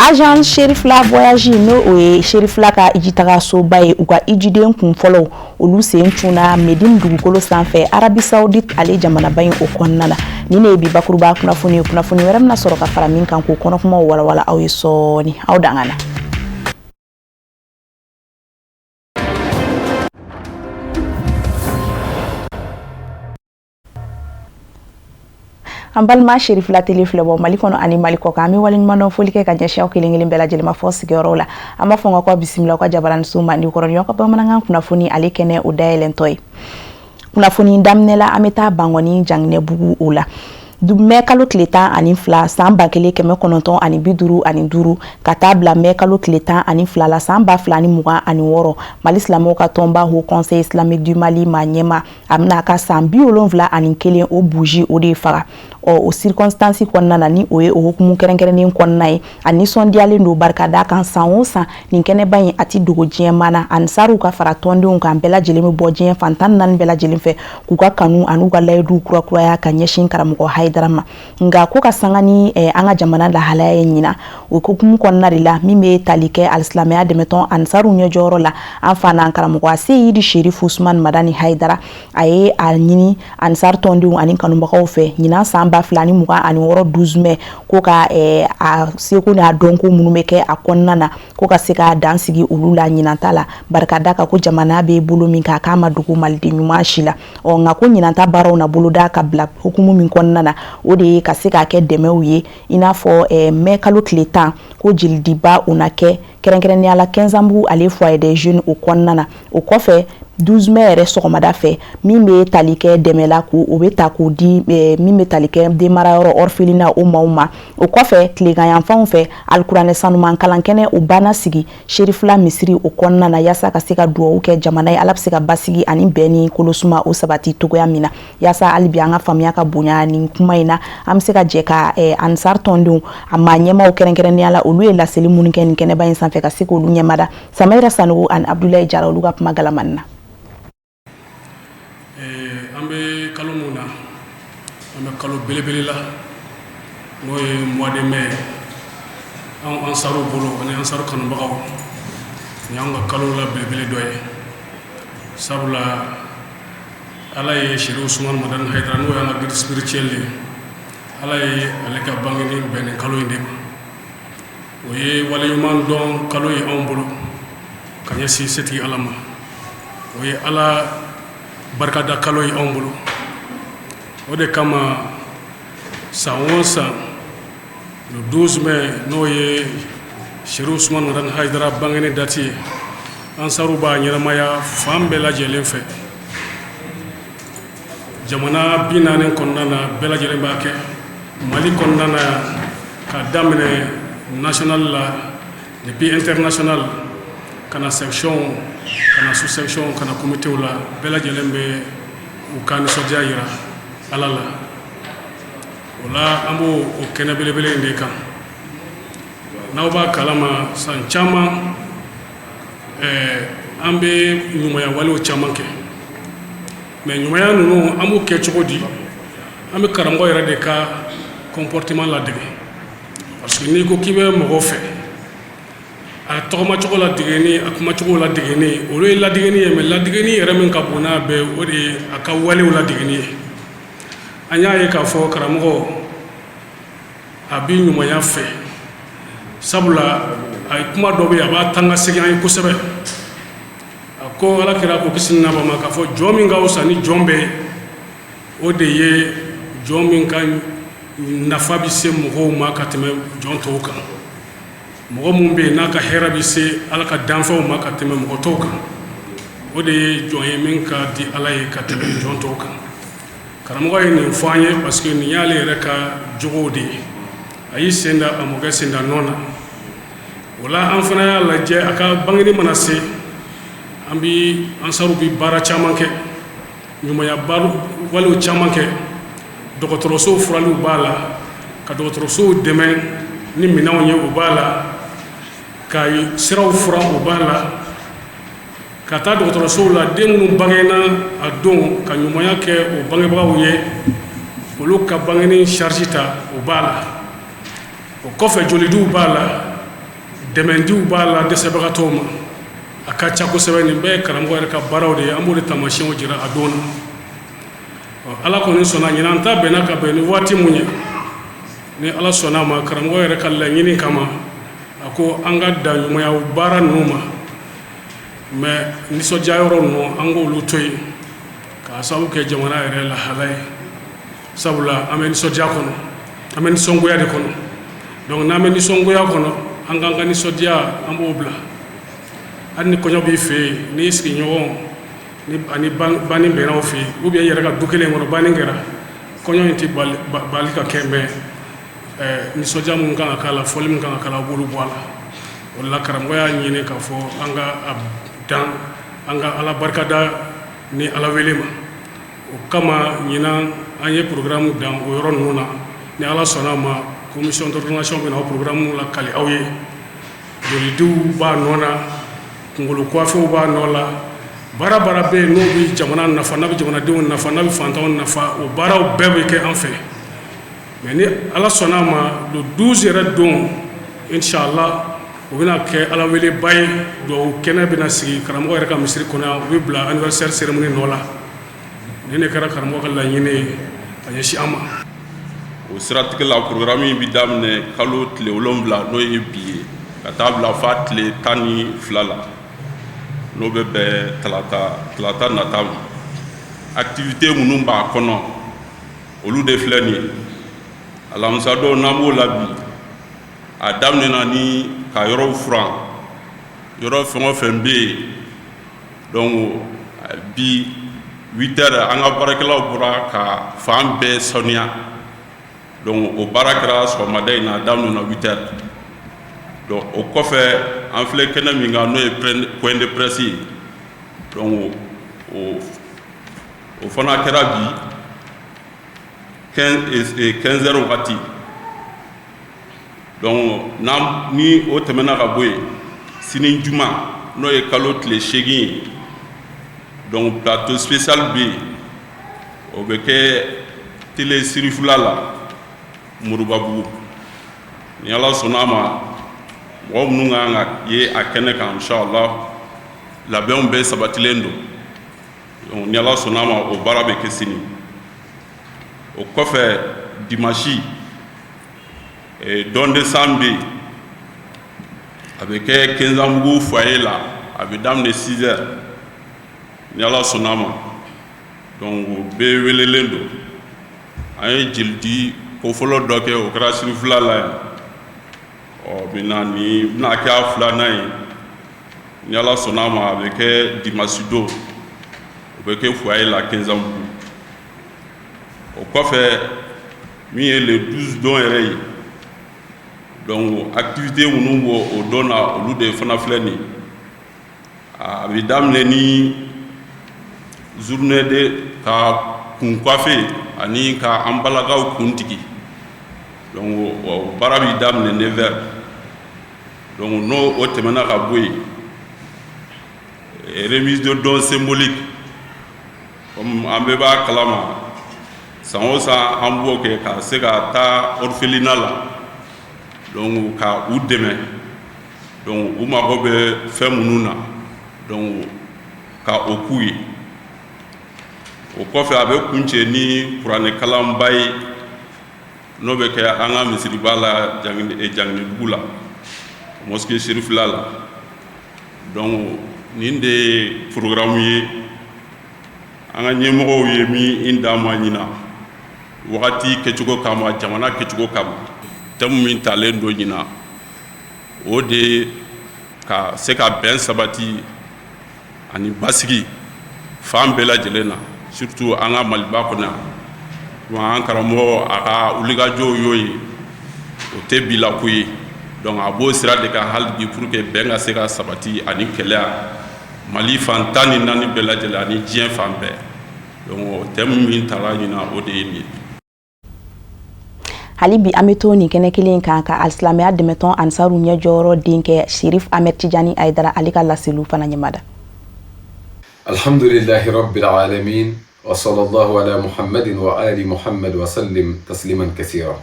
Agence Cherifla Voyage, n'o o ye Cherifla ka ijitagasoba ye, u ka ijiden kun fɔlɔw, olu sen cunna Medine dugukolo sanfɛ, Arabie Saoudite ale jamanaba in o kɔnɔna la. Nin de ye bi bakuruba kunnafoni ye. Kunnafoni wɛrɛ bɛna sɔrɔ ka fara min kan k'o kɔnɔkumaw walawala aw ye sɔɔni. Aw dangana. An balima Cherifla Télé filɛbɔ Mali kɔnɔ ani Mali kɔ kan, an bɛ waleɲumandɔn foli kɛ ka ɲɛsin aw kelen kelen bɛɛ lajɛlen ma fɔ sigiyɔrɔw la. An b'a fɔ n ka ko bisimila aw ka jabaraniso mandi kɔrɔ ni aw ka bamanankan kunnafoni ale kɛnɛ o dayɛlɛntɔ ye. Kunnafoni daminɛ la, an bɛ taa Bankɔni Janginɛbugu o la. Mɛ kalo tile 12 san 1955 ka taa bila mɛ kalo tile 12 la san 2026, Mali silamɛw ka tɔnba Haut Conseil islamique du Mali ma ɲɛma, a bɛna a ka san 71 o bougie o de faga. Ɔ, o circonstance kɔnɔna na, ni o ye o hukumu kɛrɛnkɛrɛnnen kɔnɔna ye, a nisɔndiyalen don barika da kan. San o san, nin kɛnɛba in a ti dogo diɲɛ maa na. Ansaruw ka fara tɔndenw kan bɛɛ lajɛlen bɛ bɔ diɲɛ fan 14 bɛɛ lajɛlen fɛ k'u ka kanu an'u ka layiduw kurakuraya ka ɲɛsin karamɔgɔ Hayidara ma. Nka ko ka sanga ni an ka jamana lahalaya ye ɲinan, o hukumu kɔnɔna de la, min bɛ tali kɛ alisilamɛya dɛmɛtɔn Ansaruw ɲɛjɔyɔrɔ la, an fa n'an karamɔgɔ Aseyidi Sherifu Usman Madani Hayidara, a ye a ɲini Ansar tɔndenw ani kanubagaw fɛ ɲinan san 2026 12 mai, ko ka a seko n'a dɔnko minnu bɛ kɛ a kɔnɔna na, ko ka se ka dan sigi olu la ɲinan ta la, barika da kan ko jamana bɛ bolo min kan, k'a ma dogo maliden ɲuman si la. Ɔ, nka ko ɲinan ta baaraw na boloda ka bila hukumu min kɔnɔna na, o de ye ka se k'a kɛ dɛmɛw ye, i n'a fɔ mɛ kalo tile 10, ko jelidiba o na kɛ kɛrɛnkɛrɛnnenya la Kɛnzanbugu ale foyer des jeunes o kɔnɔna na. O kɔfɛ, 12 mai yɛrɛ sɔgɔmada fɛ, min bɛ tali kɛ dɛmɛ la, k'o o bɛ ta k'o di min bɛ tali kɛ denmarayɔrɔ orphelinat o maaw ma. O kɔfɛ, tilegan yanfanw fɛ, alikuranɛ sanuman kalankɛnɛ o banna sigi Cherifla misiri o kɔnɔna na, yaasa ka se ka duwawu kɛ jamana ye, Ala bɛ se ka basigi ani bɛn ni kolosuma o sabati togoya min na. Yaasa hali bi an ka faamuya ka bonya nin kuma in na, an bɛ se ka jɛ ka Ansar tɔndenw a maa ɲɛmaaw kɛrɛnkɛrɛnnenya la, olu ye laseli minnu kɛ nin kɛnɛba in sanfɛ, ka se k'olu ɲɛmada. Samayira Sanogo ani Abdoulaye Jara, olu ka kuma galamani na. An bɛ kalo mun na, an bɛ kalo belebele la, n'o ye mois de mai. Anw Ansaru bolo ani Ansaru kanubagaw, nin y'anw ka kalo la belebele dɔ ye, sabula Ala ye Serifu Usumani Madani Hayidara, n'o y'an ka guide spirituel ye, Ala ye ale ka bangeni bɛn nin kalo in de ma. O ye waleɲuman dɔn kalo ye anw bolo ka ɲɛsin setigi Ala ma. O ye Ala barikada kalo ye anw bolo. O de kama, san o san, le 12 mai, n'o ye Serifu Usumani Madani Hayidara bangeni date ye, Ansaru b'a ɲɛnamaya fan bɛɛ lajɛlen fɛ. Jamana 40 kɔnɔna na, bɛɛ lajɛlen b'a kɛ. Mali kɔnɔna na, ka daminɛ national la, depuis international ka na section, ka na sous section, ka na comité la, bɛɛ lajɛlen bɛ u ka nisɔndiya yira Ala la. O la, an b'o o kɛnɛ belebele in de kan. N'aw b'a kalama, san caman an bɛ ɲumanya walew caman kɛ. Mais ɲumanya ninnu, an b'o kɛ cogo di? An bɛ karamɔgɔ yɛrɛ de ka comportement ladege, parce que n'i ko k'i bɛ mɔgɔ fɛ, a tɔgɔmacogo ladegeni, a kumacogo ladegeni, olu ye ladegeni ye. Mais ladegeni yɛrɛ min ka bon n'a bɛɛ, o de ye a ka walew ladegeni ye. An y'a ye k'a fɔ karamɔgɔ a bɛ ɲumanya fɛ, sabula a ye kuma dɔ bɛ yen, a b'a tan ka segin an ye kosɛbɛ. A ko Ala kira ko kisi n'a ma, k'a fɔ jɔn min ka fisa ni jɔn bɛɛ ye, o de ye jɔn min ka nafa bɛ se mɔgɔw ma ka tɛmɛ jɔn tɔw kan. Mɔgɔ min bɛ yen n'a ka hɛrɛ bɛ se Ala ka danfɛnw ma ka tɛmɛ mɔgɔ tɔw kan, o de ye jɔn ye min ka di Ala ye ka tɛmɛ jɔn tɔw kan. Karamɔgɔ ye nin fɔ an ye parce que nin y'ale yɛrɛ ka jogow de ye. A y'i sen da a mɔkɛ sen da nɔ na. O la, an fana y'a lajɛ, a ka bangeni mana se, an bi Ansaru bi baara caman kɛ, ɲumanya walew caman kɛ. Dɔgɔtɔrɔsow furaliw b'a la, ka dɔgɔtɔrɔsow dɛmɛ ni minɛnw ye, o b'a la, ka siraw furan, o b'a la, ka taa dɔgɔtɔrɔsow la, den minnu bangena a don, ka ɲumanya kɛ o bangebagaw ye, olu ka bangeni charge ta, o b'a la. O kɔfɛ, jolidiw b'a la. Dɛmɛdiw b'a la dɛsɛbagatɔw ma, a ka ca kosɛbɛ. Nin bɛɛ ye karamɔgɔ yɛrɛ ka baaraw de ye, an b'o de taamasiyɛnw jira a don na. Ala kɔni sɔnna, ɲinan ta bɛnna ka bɛn ni waati mun ye, ni Ala sɔnna a ma, karamɔgɔ yɛrɛ ka laɲini kama, a ko an ka dan ɲumanya baara ninnu ma, mais nisɔndiya yɔrɔ ninnu, an k'olu to yen k'a sababu kɛ jamana yɛrɛ lahala ye. Sabula an bɛ nisɔndiya kɔnɔ, an bɛ nisɔngoya de kɔnɔ. Donc n'an bɛ nisɔngoya kɔnɔ, an k'an ka nisɔndiya, an b'o bila. Hali ni kɔɲɔ b'i fɛ yen, n'i sigiɲɔgɔn ni ani banni bɛnna aw fɛ yen, ou bien i yɛrɛ ka du kelen kɔnɔ banni kɛra, kɔɲɔ in tɛ bali ka kɛ, mais nisɔndiya min kan ka k'a la, fɔli min kan ka k'a la, a b'olu bɔ a la. O la, karamɔgɔ y'a ɲini k'a fɔ an ka a dan an ka Ala barikada ni Ala wele ma. O kama, ɲinan an ye programme dan o yɔrɔ ninnu na. Ni Ala sɔnna a ma, commission d'organisation bɛna o programme lakali aw ye. Jolidiw b'a nɔ na, kunkolo coiffew b'a nɔ la, baara baara bɛ yen n'o bɛ jamana nafa, n'a bɛ jamanadenw nafa, n'a bɛ fantanw nafa, o baaraw bɛɛ bɛ kɛ an fɛ. Mais ni Ala sɔnna a ma, le 12 yɛrɛ don, inshallah, o bɛna kɛ Ala weleba ye. Dugawu kɛnɛ bɛna sigi karamɔgɔ yɛrɛ ka misiri kɔnɔ yan, o bɛ bila anniversaire cérémonie nɔ la. Nin de kɛra karamɔgɔ ka laɲini ye ka ɲɛsin an ma. O siratigɛ la, programme in bɛ daminɛ kalo tile 7, n'o ye bi ye, ka taa bila fa tile 12 la, n'o bɛ bɛn talata nata ma. Activité minnu b'a kɔnɔ, olu de filɛ nin ye. Alamisa don, n'an b'o la bi, a daminɛna ni ka yɔrɔw furan, yɔrɔ fɛn o fɛn bɛ yen. Donc bi 8 heures, an ka baarakɛlaw bɔra ka fan bɛɛ saniya. Donc o baara kɛra sɔgɔmada in na, a daminɛna 8 heures. Donc o kɔfɛ, an filɛ kɛnɛ min kan, n'o ye point de presse ye, donc o fana kɛra bi 15 heures wagati. Donc n'an ni o tɛmɛna ka bɔ yen, sini juma, n'o ye kalo tile 8 ye, donc plateau spécial bɛ yen, o bɛ kɛ télé Sirifila la, Moribabugu. Ni Ala sɔnna a ma, mɔgɔ minnu kan ka ye a kɛnɛ kan, inshallah, labɛnw bɛɛ sabatilen don. Donc ni Ala sɔnna a ma, o baara bɛ kɛ sini. O kɔfɛ, dimanche, don de sang bɛ yen, a bɛ kɛ Kɛnzanbugu foyer la, a bɛ daminɛ 6 heures, ni Ala sɔnna a ma. Donc o bɛɛ welelen don. An ye jelidi ko fɔlɔ dɔ kɛ, o kɛra Sirifila la yan. Ɔ maintenant, nin bɛna kɛ a filanan ye. Ni Ala sɔnna a ma, a bɛ kɛ dimanche don, o bɛ kɛ foyer la, Kɛnzanbugu. O kɔfɛ, min ye le 12 don yɛrɛ ye, donc activité minnu b'o o don na, olu de fana filɛ nin ye. A bɛ daminɛ ni journée de ka kun coiffer ani ka an balakaw kun tigi. Donc o baara bɛ daminɛ 9 heures. Donc n'o o tɛmɛna ka bɔ yen, remise de dons symbolique, comme an bɛɛ b'a kalama, san o san an b'o kɛ ka se ka taa orphelinat la, donc ka u dɛmɛ, donc u mago bɛ fɛn minnu na, donc ka o k'u ye. O kɔfɛ, a bɛ kuncɛ ni kuranɛkalanba ye, n'o bɛ kɛ an ka misiriba la, Janginibugu la, mosquée Sirifila la. Donc nin de ye programme ye an ka ɲɛmɔgɔw ye min d'an ma ɲinan, wagati kɛcogo kama, jamana kɛcogo kama. Thème min talen don ɲinan, o de ye ka se ka bɛn sabati ani basigi fan bɛɛ lajɛlen na, surtout an ka Maliba kɔnɔ yan. An karamɔgɔ, a ka wulikajɔw y'o ye, o tɛ bi la ko ye. Donc a b'o sira de kan hali bi, pour que bɛn ka se ka sabati ani kɛlɛya Mali fan 14 bɛɛ lajɛlen ani diɲɛ fan bɛɛ. Donc thème min tara ɲinan, o de ye nin ye. Hali bi, an bɛ to nin kɛnɛ kelen kan ka alisilamɛya dɛmɛtɔn Ansaru ɲɛjɔyɔrɔ denkɛ Sherif Ahmed Tijani Ayidara, ale ka laseliw fana ɲɛmada. الحمد لله رب العالمين وصلى الله على محمد وآل محمد وسلم تسليما كثيرا.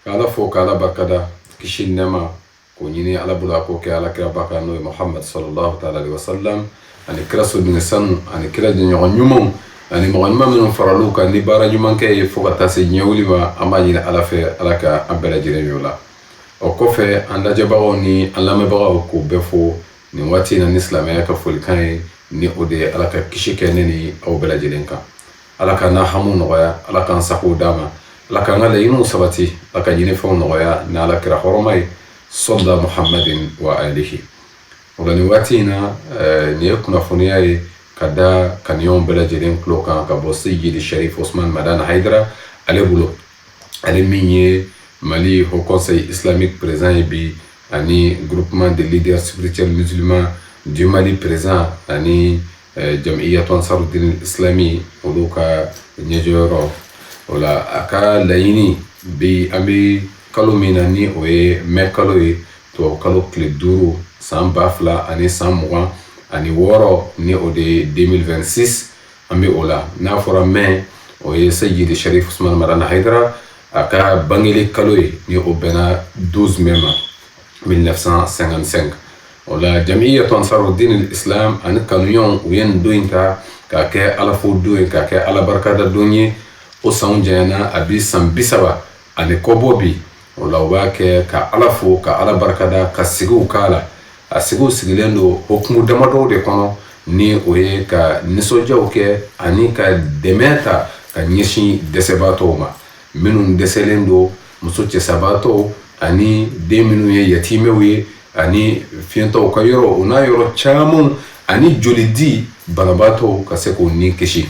K'Ala fo, k'Ala barikada, kisi nɛma K'o ɲini Ala bolo a k'o kɛ Ala kiraba kan, n'o ye Muhamad sallallahu taala alaihi wasallam, ani kira soden sanu, ani kira jɛɲɔgɔn ɲumanw, ani mɔgɔ ɲuman minnu faral'u kan ni baara ɲuman kɛ ye fo ka taa se diɲɛ wuli ma. An b'a ɲini Ala fɛ, Ala ka an bɛɛ lajɛlen y'o la. O kɔfɛ, an lajɛbagaw ni an lamɛnbagaw, k'o bɛɛ fo nin waati in na ni silamɛya ka folikan ye, ni o de ye Ala ka kisi kɛ ne ni aw bɛɛ lajɛlen kan, Ala ka n'a hamu nɔgɔya, Ala k'an sago d'a ma, Ala k'an ka laɲiniw sabati, Ala ka ɲinifɛnw nɔgɔya ni Ala kira hɔrɔma ye, sɔlla Muhammadin wa alihi. O la, nin waati in na, nin ye kunnafoniya ye ka da kaniɲɔgɔn bɛɛ lajɛlen tulo kan ka bɔ Seyidi Sharif Osman Madani Hayidara ale bolo, ale min ye Mali Haut Conseil Islamique président ye bi, ani Groupement de leaders spirituels musulmans du Mali président, ani Jamiyatu Ansarudin Islami, olu ka ɲɛjɔyɔrɔ. O la, a ka laɲini bi, an bɛ kalo min na, ni o ye mɛ kalo ye, tubabu kalo tile 5, san 2026, ni o de ye 2026, an bɛ o la. N'a fɔra mɛ, o ye Seyidi Sharif Usman Madani Hayidara a ka bangeli kalo ye, ni o bɛnna 12 mai ma 1955. O la, Jamiyatu Ansarudin Islam ani kanuɲɔgɔnw, u ye nin don in ta k'a kɛ Ala fo don ye, k'a kɛ Ala barikada don ye. O sanw janyana, a bi san 30 ani kɔbɔ bi. O la, u b'a kɛ ka Ala fo, ka Ala barikada, ka sigiw k'a la. A sigiw sigilen don hokumu damadɔw de kɔnɔ, ni o ye ka nisɔndiyaw kɛ ani ka dɛmɛ ta ka ɲɛsin dɛsɛbaatɔw ma, minnu dɛsɛlen don, muso cɛsabaatɔw ani den minnu ye yatimɛw ye, ani fiyɛntɔw ka yɔrɔ, o n'a yɔrɔ camanw, ani joli di banabaatɔw ka se k'o ni kisi.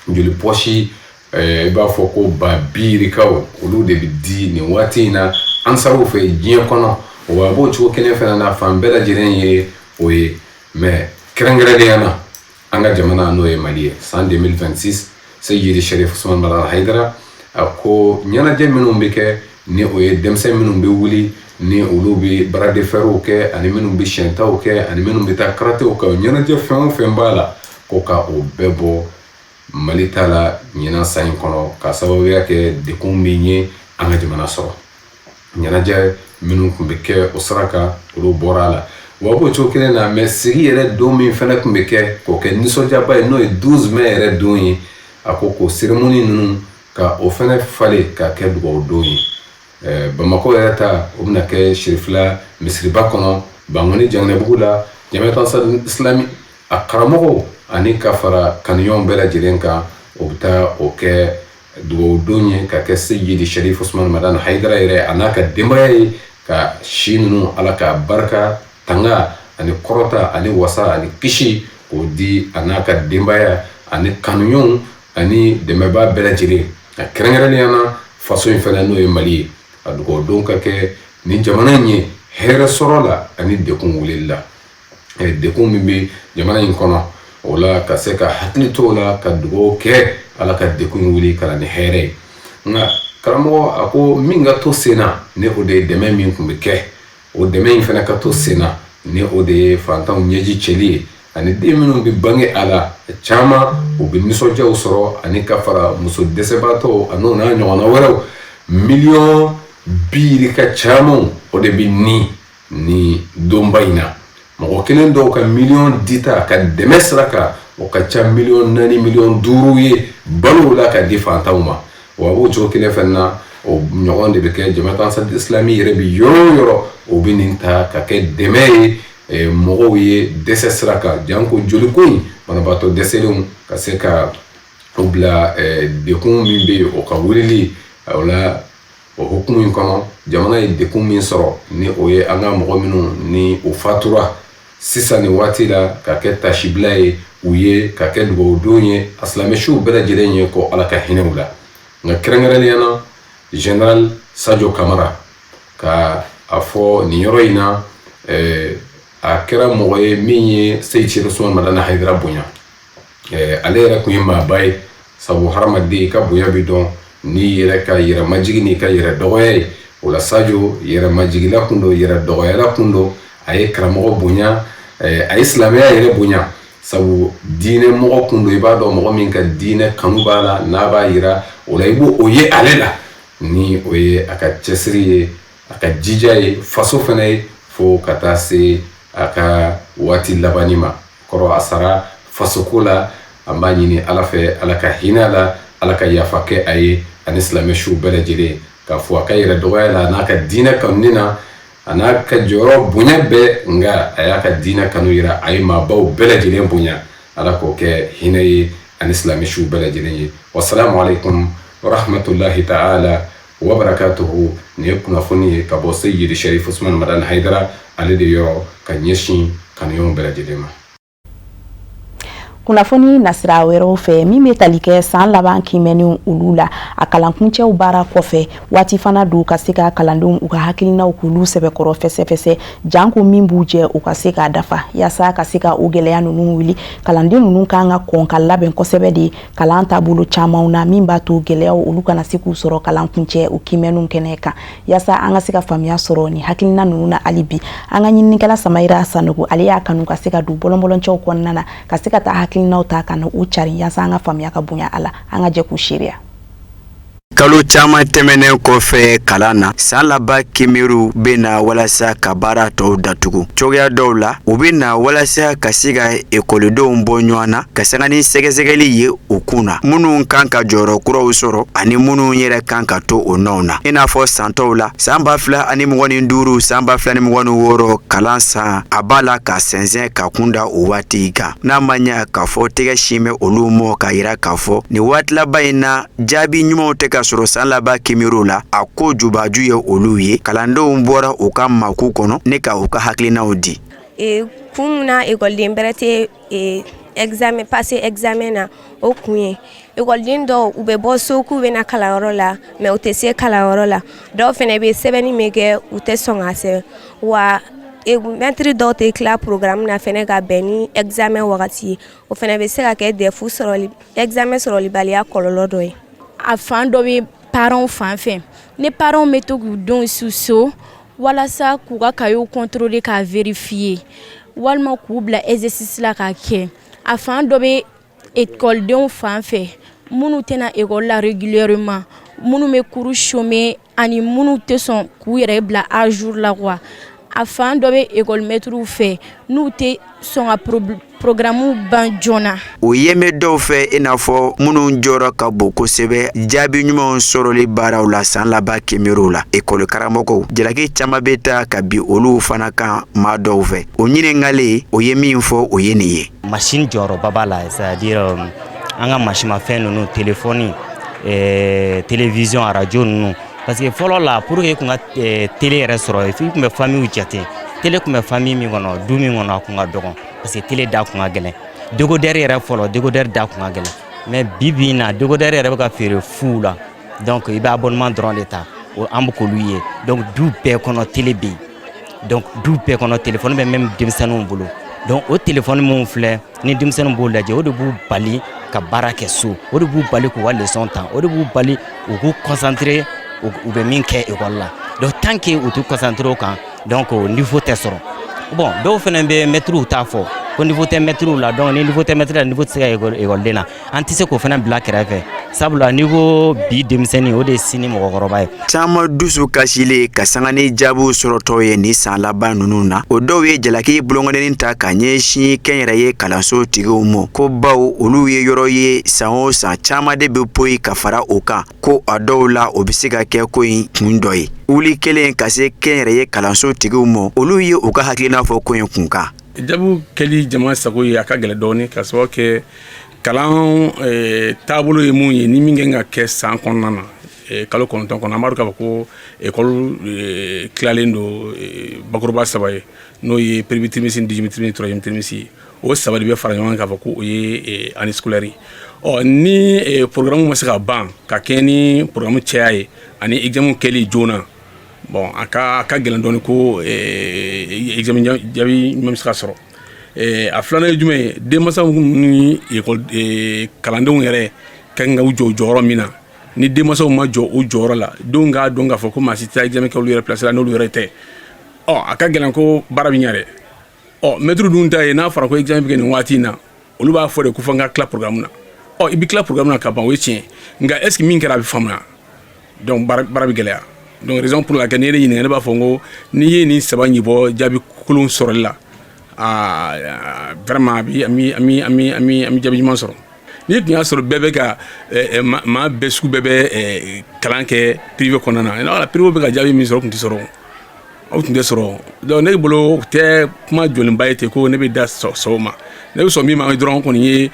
Joli pɔsi, i b'a fɔ ko ba birikaw, olu de bɛ di nin waati in na ansaruw fɛ diɲɛ kɔnɔ. Wa a b'o cogo kelen fana na fan bɛɛ lajɛlen ye o ye, mais kɛrɛnkɛrɛnnenya na an ka jamana, n'o ye Mali ye, san 2026, Seyidi Sharif Usman Madani Hayidara a ko ɲɛnajɛ minnu bɛ kɛ, ni o ye denmisɛn minnu bɛ wuli, ni olu bɛ bras de ferw kɛ, ani minnu bɛ siyɛntaw kɛ, ani minnu bɛ taa karatew kɛ, ɲɛnajɛ fɛn o fɛn b'a la, ko ka o bɛɛ bɔ Mali ta la ɲinan san in kɔnɔ, ka sababuya kɛ dekun min ye an ka jamana sɔrɔ. Ɲɛnajɛ minnu tun bɛ kɛ o sira kan, olu bɔra a la. Wa b'o cogo kelen na, mais sigi yɛrɛ don min fana tun bɛ kɛ k'o kɛ nisɔndiyaba ye, n'o ye 12 mai yɛrɛ don ye, a ko k'o cérémonie ninnu, ka o fana falen ka kɛ dugawu don ye. Bamakɔ yɛrɛ ta, o bɛna kɛ Sirifila misiriba kɔnɔ, Bankoni Janginɛbugu la, Jamiyatu Ansarudin Islami a karamɔgɔw ani ka fara kanuɲɔgɔnw bɛɛ lajɛlen kan, o bɛ taa o kɛ dugawu don ye, ka kɛ Seyidi Sharif Usman Madani Hayidara yɛrɛ a n'a ka denbaya ye, ka si ninnu, Ala ka barika, tanga ani kɔrɔta ani wasa ani kisi k'o di a n'a ka denbaya ani kanuɲɔgɔnw ani dɛmɛbaa bɛɛ lajɛlen, a kɛrɛnkɛrɛnnenya na faso in fana, n'o ye Mali ye. A dugawu don ka kɛ nin jamana in ye hɛrɛ sɔrɔ la ani dekun wulili la, dekun min bɛ jamana in kɔnɔ. O la, ka se ka hakili to o la, ka dugawu kɛ Ala ka dekun wuli ka na ni hɛrɛ ye. Nka karamɔgɔ a ko min ka to sen na, ni o de ye dɛmɛ min tun bɛ kɛ, o dɛmɛ in fana ka to sen na, ni o de ye fantanw ɲɛji cɛli ye, ani den minnu bɛ bange a la caman, u bɛ nisɔndiyaw sɔrɔ, ani ka fara muso dɛsɛbaatɔw ani o n'a ɲɔgɔnna wɛrɛw, miliyɔn 30 camanw, o de bɛ ni donba in na. Mɔgɔ kelen dɔw ka miliyɔn dita ka dɛmɛ sira kan, o ka ca miliyɔn 4, miliyɔn 5 ye balow la ka di fantanw ma. Wa a b'o cogo kelen fana na, o ɲɔgɔn de bɛ kɛ Jamiyatu Ansarudin Islami yɛrɛ bi yɔrɔ o yɔrɔ, o bɛ nin ta ka kɛ dɛmɛ ye mɔgɔw ye dɛsɛ sira kan, janko joliko in, banabaatɔ dɛsɛlenw ka se ka o bila dekun min bɛ yen, o ka wulili. O la, o hukumu in kɔnɔ, jamana ye dekun min sɔrɔ, ni o ye an ka mɔgɔ minnu ni o fatura sisan nin waati la, ka kɛ tasibila ye u ye, ka kɛ dugawudon ye a silamɛsiw bɛɛ lajɛlen ye, ko Ala ka hinɛ u la. Nka kɛrɛnkɛrɛnnenya na, général Sadio Kamara, ka a fɔ nin yɔrɔ in na, a kɛra mɔgɔ ye min ye Seyidi Sherif Usman Madani Hayidara bonya. Ale yɛrɛ tun ye maaba ye, sabu hadamaden i ka bonya bi dɔn n'i yɛrɛ ka yɛrɛ majigin n'i ka yɛrɛ dɔgɔya ye. O la, Sadio yɛrɛ majigila kun don, yɛrɛ dɔgɔyala kun don. A ye karamɔgɔ bonya, a ye silamɛya yɛrɛ bonya, sabu diinɛ mɔgɔ kun don. I b'a dɔn mɔgɔ min ka diinɛ kanu b'a la, n'a b'a yira o la, i b'o o ye ale la, ni o ye a ka cɛsiri ye, a ka jija ye faso fana ye. fo ka taa se a ka waati labanni ma kɔrɔ a sara fasoko la. An b'a ɲini Ala fɛ, Ala ka hinɛ la, Ala ka yafa kɛ a ye ani silamɛ suw bɛɛ lajɛlen, k'a fɔ a ka yɛrɛ dɔgɔya la, n'a ka diinɛ kanuni na, a n'a ka jɔyɔrɔ bonya bɛɛ, nka a y'a ka diinɛ kanu yira, a ye maabaw bɛɛ lajɛlen bonya. Ala k'o kɛ hinɛ ye ani silamɛ suw bɛɛ lajɛlen ye. Wasalamu alaikum warahmatullahi ta'ala wabarakatuhu. Nin ye kunnafoni ye ka bɔ Seyidi Sharif Usman Madani Haidara ale de yɔrɔ ka ɲɛsin kanuɲɔgɔnw bɛɛ lajɛlen ma. Kunnafoni nasira wɛrɛw fɛ, min bɛ tali kɛ san laban kimɛniw olu la, a kalankuncɛw baara kɔfɛ, waati fana don ka se ka kalandenw u ka hakilinaw k'olu sɛbɛkɔrɔ fɛsɛfɛsɛ, janko min b'u jɛ u ka se k'a dafa. Yaasa ka se ka o gɛlɛya ninnu wuli, kalanden ninnu kan ka kɔn ka labɛn kosɛbɛ de kalan taabolo camanw na, min b'a to gɛlɛyaw olu kana se k'u sɔrɔ kalan kuncɛ o kimɛniw kɛnɛ kan. Yaasa an ka se ka faamuya sɔrɔ nin hakilina ninnu na hali bi, an ka ɲininikɛla Samayira Sanogo, ale y'a kanu ka se ka don bɔlɔnbɔlɔncɛw kɔnɔna na, ka se ka taa hakilinaw ta ka na u cari, yaasa an ka faamuya ka bonya a la. An ka jɛ k'u seereya. Kalo caman tɛmɛnen kɔfɛ kalan na, san laban kiimɛniw bɛ na walasa ka baara tɔw datugu. Cogoya dɔw la, u bɛ na walasa ka se ka ekɔlidenw bɔ ɲɔgɔn na, ka sanga ni sɛgɛsɛgɛli ye u kun na, minnu kan ka jɔyɔrɔ kuraw sɔrɔ ani minnu yɛrɛ kan ka to o nɔw na, i n'a fɔ san tɔw la. San 2025, san 2026 kalan san, a b'a la ka sɛnsɛn ka kunda o waati kan. N'a ma ɲɛ k'a fɔ tɛgɛ sin bɛ olu mɔ k'a yira k'a fɔ nin waati laban in na, jaabi ɲumanw tɛ ka sɔrɔ san laban kiimɛniw la, a ko jubaju ye olu ye. Kalandenw bɔra u ka maku kɔnɔ ne ka u ka hakilinaw di. Kun min na ekɔliden bɛrɛ tɛ examen passer examen na, o kun ye ekɔliden dɔw, u bɛ bɔ so k'u bɛ na kalanyɔrɔ la, mais u tɛ se kalanyɔrɔ la. Dɔw fana bɛ sɛbɛnni min kɛ, u tɛ sɔn k'a sɛbɛn wa. Mɛtiri dɔw tɛ tila programme na fana ka bɛn ni examen wagati ye. O fana bɛ se ka kɛ DEF sɔrɔli, examen sɔrɔlibaliya kɔlɔlɔ dɔ ye. A fan dɔ bɛ parents fan fɛ. Ni parents bɛ to k'u denw su so walasa k'u ka cahier contrôler, k'a vérifier, walima k'u bila exercice la k'a kɛ. A fan dɔ bɛ ekɔlidenw fan fɛ, minnu tɛna ekɔli la régulièrement, minnu bɛ cours chômer ani minnu tɛ sɔn k'u yɛrɛ bila à jour la quoi. A fan dɔ bɛ école maîtres fɛ, n'u tɛ sɔn ka programme ban joona. O ye bɛ dɔw fɛ, i n'a fɔ minnu jɔyɔrɔ ka bon kosɛbɛ jaabi ɲumanw sɔrɔli baaraw la san laban kiimɛniw la, ekɔli karamɔgɔw. Jalaki caman bɛ taa ka bin olu fana kan maa dɔw fɛ. O ɲininkalen, o ye min fɔ, o ye nin ye. Machine jɔyɔrɔba b'a la, c'est à dire an ka mansimafɛn ninnu, téléphone, télévision, radio ninnu, parce que fɔlɔ la, pour que i kun ka télé yɛrɛ sɔrɔ, i tun bɛ famille jate. Télé tun bɛ famille min kɔnɔ, du min kɔnɔ, a kun ka dɔgɔn, parce que télé da kun ka gɛlɛn. Décodeur yɛrɛ, fɔlɔ décodeur da kun ka gɛlɛn, mais bi bi in na, décodeur yɛrɛ bɛ ka feere fu la. Donc i bɛ abonnement dɔrɔn de ta, an bɛ k'olu ye. Donc du bɛɛ kɔnɔ télé bɛ yen, donc du bɛɛ kɔnɔ téléphone bɛ, même denmisɛnninw bolo. Donc o téléphone min filɛ ni denmisɛnninw b'o lajɛ, o de b'u bali ka baara kɛ so, o de b'u bali k'u ka leçon ta, o de b'u bali u k'u concentrer u bɛ min kɛ école la. Donc tant que u t'u concentrer o kan, donc niveau tɛ sɔrɔ. Bon, dɔw fana bɛ, mɛtiriw t'a fɔ ko niveau tɛ mɛtiriw la. Donc ni niveau tɛ mɛtiri la, niveau tɛ se ka ekɔliden na. An tɛ se k'o fana bila kɛrɛfɛ, sabula niveau bi denmisɛnnin, o de ye sini mɔgɔkɔrɔba ye. Caman dusu kasilen ka sanga ni jaabiw sɔrɔtɔ ye nin san laban ninnu na. O dɔw ye jalaki bolonkɔnni ta ka ɲɛsin kɛnyɛrɛye kalanso tigiw ma, ko baw olu ye yɔrɔ ye, san o san caman de bɛ poyi ka fara o kan, ko a dɔw la o bɛ se ka kɛ ko in kun dɔ ye. Wuli kelen ka se kɛnyɛrɛye kalanso tigiw ma, olu ye u ka hakilina fɔ ko in kun kan. Jaabiw kɛli jama sago ye, a ka gɛlɛn dɔɔnin, ka sababu kɛ kalan taabolo ye mun ye, ni min kan ka kɛ san kɔnɔna na, kalo 9 kɔnɔ. An b'a dɔn k'a fɔ ko ekɔli tilalen don bakuruba saba ye, n'o ye premier trimestre, deuxième trimestre, troisième trimestre ye. O saba de bɛ fara ɲɔgɔn kan k'a fɔ ko o ye année scolaire ye. Ɔ ni programme ma se ka ban ka kɛ ni programme caya ye ani examen kɛli joona, bon, a ka gɛlɛn dɔɔnin ko examen jaabi ɲuman bɛ se ka sɔrɔ. A filanan ye jumɛn ye? Denmansaw ni ekɔli kalandenw yɛrɛ ka kan ka u jɔ jɔyɔrɔ min na, ni denmansaw ma jɔ u jɔyɔrɔ la, denw k'a dɔn k'a fɔ ko maa si tɛ examen kɛ olu yɛrɛ place la n'olu yɛrɛ tɛ, ɔ a ka gɛlɛn ko baara bɛ ɲɛ dɛ. Ɔ mɛtiri dun ta ye, n'a fɔra ko examen bɛ kɛ nin waati in na, olu b'a fɔ de ko fo n ka tila programme na. Ɔ i bɛ tila programme na ka ban, o ye tiɲɛ, nka est ce que min kɛra a bɛ faamuya? Donc baara bɛ gɛlɛya. Donc raison pour laquelle n'i ye ne ɲininka, ne b'a fɔ n ko n'i ye nin saba ɲi bɔ jaabi kolon sɔrɔli la, aa, vraiment, a bi an bi an bi an bi an bi an bi jaabi ɲuman sɔrɔ. N'i tun y'a sɔrɔ bɛɛ bɛ ka maa bɛɛ sugu bɛɛ bɛ kalan kɛ privé kɔnɔna na, wala privé bɛ ka jaabi min sɔrɔ, o tun tɛ sɔrɔ, o tun tɛ sɔrɔ. Donc ne bolo, o tɛ kuma jɔlenba ye ten ko ne bɛ da sɔn o ma. Ne bɛ sɔn min ma dɔrɔn kɔni ye,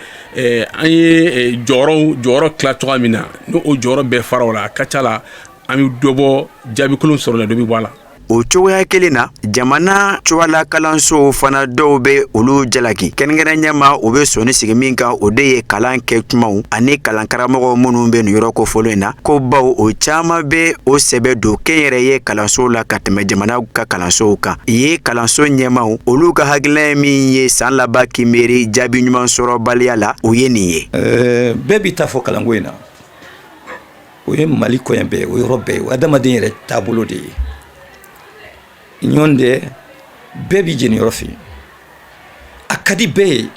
an ye jɔyɔrɔ tila cogoya min na, n'o o jɔyɔrɔ bɛɛ fara o la, a ka ca la, an bɛ dɔ bɔ jaabi kolon sɔrɔ la, dɔ bɛ bɔ a la. O cogoya kelen na, jamana cogoyala kalansow fana dɔw bɛ olu jalaki kɛrɛnkɛrɛn ma. U bɛ sɔnni sigi min kan, o de ye kalan kɛ kumaw ani kalankaramɔgɔ minnu bɛ nin yɔrɔ kofɔlen in na, ko baw o caman bɛ o sɛbɛ don kɛnyɛrɛye kalansow la ka tɛmɛ jamana ka kalansow kan. Ye kalanso ɲɛmaw, olu ka hakilina ye min ye san laban kiimeri jaabi ɲuman sɔrɔbaliya la, o ye nin ye. Bɛɛ b'i ta fɔ kalanko in na. O ye Mali kɔɲɛ bɛɛ, o yɔrɔ bɛɛ ye, o adamaden yɛrɛ taabolo de ye. Ɲɔgɔn tɛ, bɛɛ b'i jeniyɔrɔ fɛ, a ka di bɛɛ ye.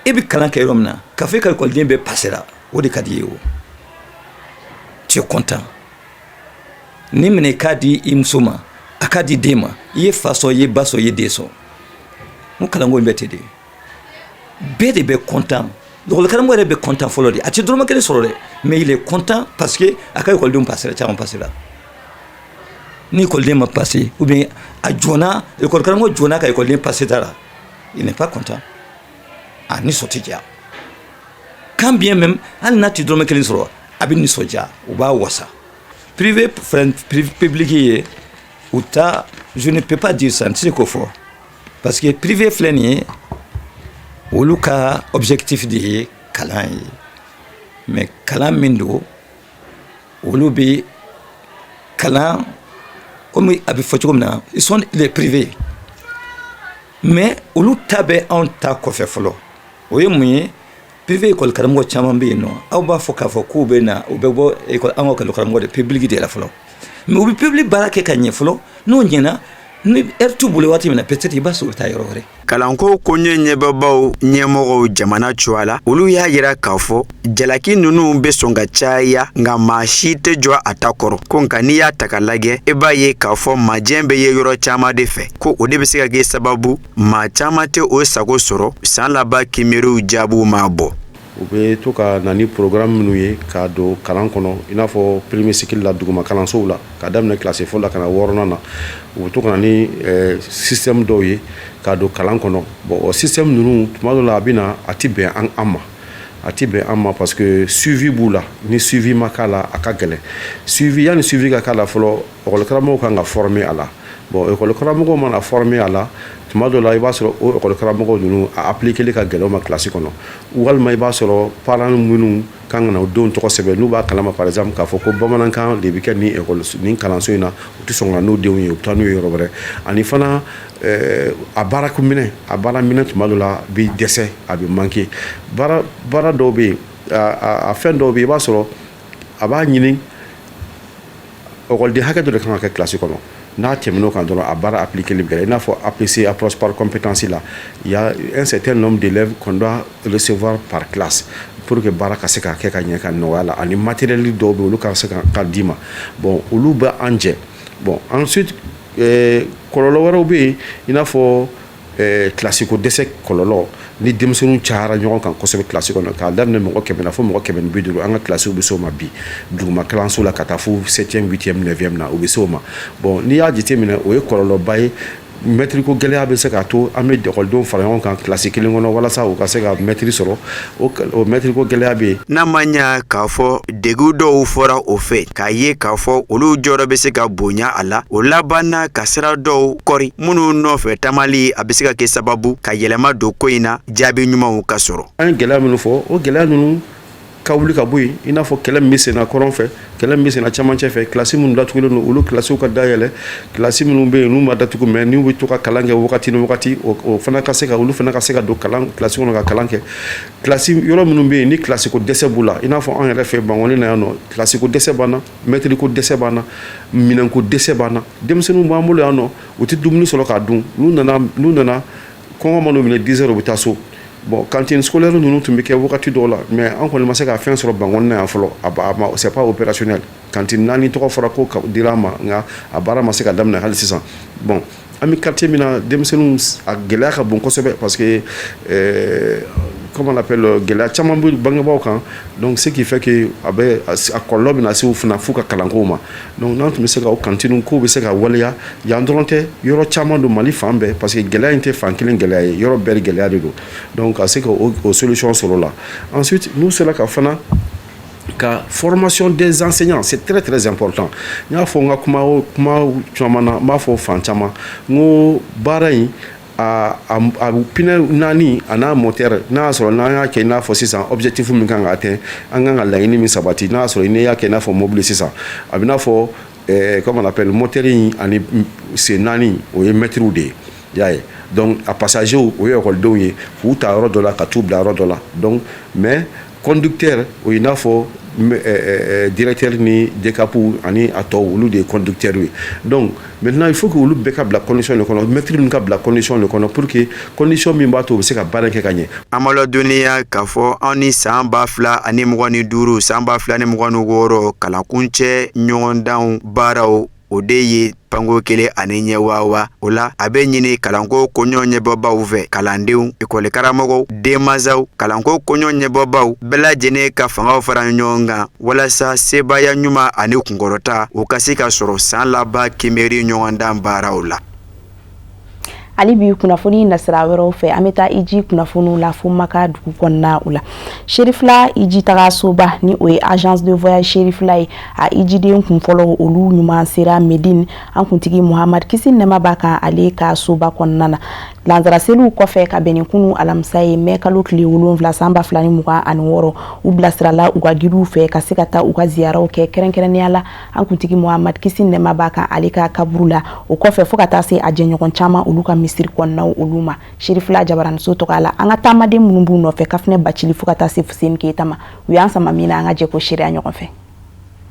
E bɛ kalan kɛ yɔrɔ min na, k'a fɔ e ka ekɔliden bɛɛ pasera, o de ka di i ye. O tu es content. Ni minɛ i k'a di i muso ma, a k'a di den ma, i ye fa sɔn, i ye ba sɔn, i ye den sɔn. N ko kalanko in bɛɛ ten de, bɛɛ de bɛ content. Lakɔlikaramɔgɔ yɛrɛ bɛ content fɔlɔ de. A tɛ dɔrɔmɛ kelen sɔrɔ dɛ, mais il est content parce que a ka ekɔlidenw pasera, caman pasera. Ni ekɔliden ma passer ou bien a jɔnna, ekɔlikaramɔgɔ jɔnna ka ekɔliden passer ta la, il n'est pas content, a nisɔn tɛ diya. Quand bien même hali n'a tɛ dɔrɔmɛ kelen sɔrɔ, a bɛ nisɔndiya, o b'a wasa. Privé fɛn public ye u ta, je ne peux pas dire ça, n tɛ se k'o fɔ, parce que privé filɛ nin ye, olu ka objectif de ye kalan ye. Mais kalan min don, olu bɛ kalan komi a bɛ fɔ cogo min na, ils sont les privés, mais olu ta bɛ anw ta kɔfɛ fɔlɔ. O ye mun ye? Privé école karamɔgɔ caman bɛ yen nɔ, aw b'a fɔ k'a fɔ k'u bɛ na, u bɛ bɔ école, an ka école karamɔgɔ de public de la fɔlɔ, mais u bɛ public baara kɛ ka ɲɛ fɔlɔ. N'o ɲɛna, ni heure t'u bolo waati min na, peut-être i b'a sɔrɔ u bɛ taa yɔrɔ wɛrɛ. Kalanko koɲɛ ɲɛbɔbaw ɲɛmɔgɔw jamana cogoya la, olu y'a yira k'a fɔ jalaki ninnu bɛ sɔn ka caya, nka maa si tɛ jɔ a ta kɔrɔ. Ko nka n'i y'a ta ka lajɛ, e b'a ye k'a fɔ majɛ bɛ ye yɔrɔ caman de fɛ, ko o de bɛ se ka kɛ sababu maa caman tɛ o sago sɔrɔ san laban kiimeriw jaabiw ma bɔ. U bɛ to ka na ni programme minnu ye k'a don kalan kɔnɔ, i n'a fɔ premier cycle la, duguma kalansow la, ka daminɛ kilasi fɔlɔ la ka na wɔɔrɔnan na, u bɛ to ka na ni système dɔw ye k'a don kalan kɔnɔ. Bon, o système ninnu, tuma dɔw la, a bɛ na, a tɛ bɛn an ma, a tɛ bɛn an ma, parce que suivi b'u la. Ni suivi ma k'a la, a ka gɛlɛn. Suivi, yanni suivi ka k'a la fɔlɔ, école karamɔgɔw kan ka former a la. Bon, école karamɔgɔw mana former a la, tuma dɔw la, i b'a sɔrɔ o école karamɔgɔw ninnu, a appliquer ka gɛlɛn u ma kilasi kɔnɔ, walima i b'a sɔrɔ parents minnu kan ka na u denw tɔgɔ sɛbɛn, n'u b'a kalama par exemple k'a fɔ ko bamanankan de bɛ kɛ nin école, nin kalanso in na, u tɛ sɔn ka n'u denw ye, u bɛ taa n'u ye yɔrɔ wɛrɛ. Ani fana, a baara minɛ, a baara minɛ tuma dɔ la bi dɛsɛ, a bɛ manquer. Baara dɔw bɛ yen, a fɛn dɔw bɛ yen, i b'a sɔrɔ a b'a ɲini ekɔliden hakɛ dɔ de kan ka kɛ kilasi kɔnɔ. N'a tɛmɛn'o kan dɔrɔn, a baara appliquer bɛ gɛlɛya. I n'a fɔ APC, approche par compétence la, il y a un certain nombre d'élèves qu'on doit recevoir par classe pour que baara ka se ka kɛ ka ɲɛ, ka nɔgɔya la. Ani matériel dɔw bɛ yen, olu ka se ka d'i ma. Bon, olu bɛ an jɛ. Bon, ensuite, kɔlɔlɔ wɛrɛw bɛ yen, i n'a fɔ kilasi ko dɛsɛ kɔlɔlɔ. Ni denmisɛnninw cayara ɲɔgɔn kan kosɛbɛ kilasi kɔnɔ, k'a daminɛ mɔgɔ 100 na fo mɔgɔ 150, an ka kilasiw bɛ se o ma bi duguma kalanso la, ka taa fo septième, huitième, neuvième na, u bɛ se o ma. Bon, n'i y'a jateminɛ, o ye kɔlɔlɔba ye. Mɛtiri ko gɛlɛya bɛ se k'a to an bɛ ekɔlidenw fara ɲɔgɔn kan kilasi kelen kɔnɔ walasa u ka se ka mɛtiri sɔrɔ. O mɛtiri ko gɛlɛya bɛ yen. N'a ma ɲa k'a fɔ degun dɔw fɔra o fɛ, k'a ye k'a fɔ olu jɔyɔrɔ bɛ se ka bonya a la, o labanna ka sira dɔw kɔri minnu nɔfɛ taamali, a bɛ se ka kɛ sababu ka yɛlɛma don ko in na, jaabi ɲumanw ka sɔrɔ. An ye gɛlɛya minnu fɔ, o gɛlɛya ninnu ka wuli ka bɔ yen, i n'a fɔ kɛlɛ min bɛ senna kɔrɔn fɛ, kɛlɛ min bɛ senna cɛmancɛ fɛ, kilasi minnu datugulen don, olu kilasiw ka dayɛlɛ. Kilasi minnu bɛ yen n'u ma datugu, mais n'u bɛ to ka kalan kɛ wagati ni wagati, o fana ka se ka, olu fana ka se ka don kalan kilasi kɔnɔ ka kalan kɛ. Kilasi yɔrɔ minnu bɛ yen ni kilasi ko dɛsɛ b'u la, i n'a fɔ an yɛrɛ fɛ Bankɔni na yan nɔ, kilasi ko dɛsɛ b'an na, mɛtiri ko dɛsɛ b'an na, minɛn ko dɛsɛ b'an na. Denmisɛnninw b'an bolo yan nɔ, u tɛ dumuni sɔrɔ k'a dun. N'u nana, kɔngɔ man'u minɛ 10 heures, u bɛ taa so. Bon, cantine scolaire ninnu tun bɛ kɛ wagati dɔw la, mais an kɔni ma se ka fɛn sɔrɔ Bankɔni na yan fɔlɔ. A c'est pas opérationnel. Cantine naani tɔgɔ fɔra ko dira an ma, nka a baara ma se ka daminɛ hali sisan. Bon, an bɛ quartier min na, denmisɛnninw, a gɛlɛya ka bon kosɛbɛ, parce que comment on appelle, gɛlɛya caman bɛ bangebaaw kan. Donc ce qui fait que a bɛ a kɔlɔlɔ bɛ na se u fana f'u ka kalanko ma. Donc n'an tun bɛ se ka o cantine kow bɛ se ka waleya yan dɔrɔn tɛ, yɔrɔ caman don, Mali fan bɛɛ, parce que gɛlɛya in tɛ fan kelen gɛlɛya ye, yɔrɔ bɛɛ gɛlɛya de don. Donc ka se ka o solution sɔrɔ o la. Ensuite, n'u sera ka fana ka formation des enseignants, c'est très très important. N y'a fɔ n ka kuma kuma caman na, n b'a fɔ fan caman, n ko baara in a pneu naani a n'a moteur, n'a y'a sɔrɔ n'an y'a kɛ i n'a fɔ sisan objectif min kan ka atteindre, an kan ka laɲini min sabati, n'a y'a sɔrɔ n'i y'a kɛ i n'a fɔ mobili sisan, a bɛ n'a fɔ comment on appelle, moteur in ani sen naani, o ye mɛtiriw de ye, i y'a ye. Donc a passager, o ye ekɔlidenw ye, k'u ta yɔrɔ dɔ la ka t'u bila yɔrɔ dɔ la. Donc mais conducteur, o ye n'a fɔ directeur ni DCAP ani a tɔw, olu de ye conducteur ye. Donc maintenant, il faut que olu bɛɛ ka bila condition de kɔnɔ, maître ninnu ka bila condition de kɔnɔ, pour que condition min b'a to u bɛ se ka baara kɛ ka ɲɛ. An ma ladɔnniya k'a fɔ anw ni san 2025, san 2026 kalankuncɛ ɲɔgɔndanw baaraw, o de ye panko kelen ani ɲɛwawa. O la, a bɛ ɲini kalanko koɲɔ ɲɛbɔbaw fɛ, kalandenw, ekɔlikaramɔgɔw, denmansaw, kalanko koɲɔ ɲɛbɔbaw bɛɛ lajɛlen ka fangaw fara ɲɔgɔn kan walasa sebaaya ɲuman ani kunkɔrɔta, o ka se ka sɔrɔ san laban kiimɛri ɲɔgɔndan baaraw la. Hali bi, kunnafoni nasira wɛrɛw fɛ, an bɛ taa iji kunnafoniw la fo Maka dugu kɔnɔna o la. Serifila iji taga soba, ni o ye agence de voyage Serifila ye, a ijiden kunfɔlɔ, olu ɲuman sera Medine, an kuntigi Muhamad, kisi nɛma b'a kan, ale ka soba kɔnɔna na. Lansara seliw kɔfɛ, ka bɛn ni kunu alamisa ye, mɛ kalo tile 7 san 2026, u bilasirala u ka guidew fɛ ka se ka taa u ka ziyaraw kɛ, kɛrɛnkɛrɛnnenya la an kuntigi Muhamad, kisi nɛma b'a kan, ale ka kaburu la. O kɔfɛ, fo ka taa se a jɛɲɔgɔn caman, olu ka misiri kɔnɔnaw olu ma. Serifila jabaraniso tɔgɔ la, an ka taamaden minnu b'u nɔfɛ, Kafinɛ Bacili fo ka taa se Fuseni Keyita ma, u y'an sama min na, an ka jɛ ko seereya ɲɔgɔn fɛ.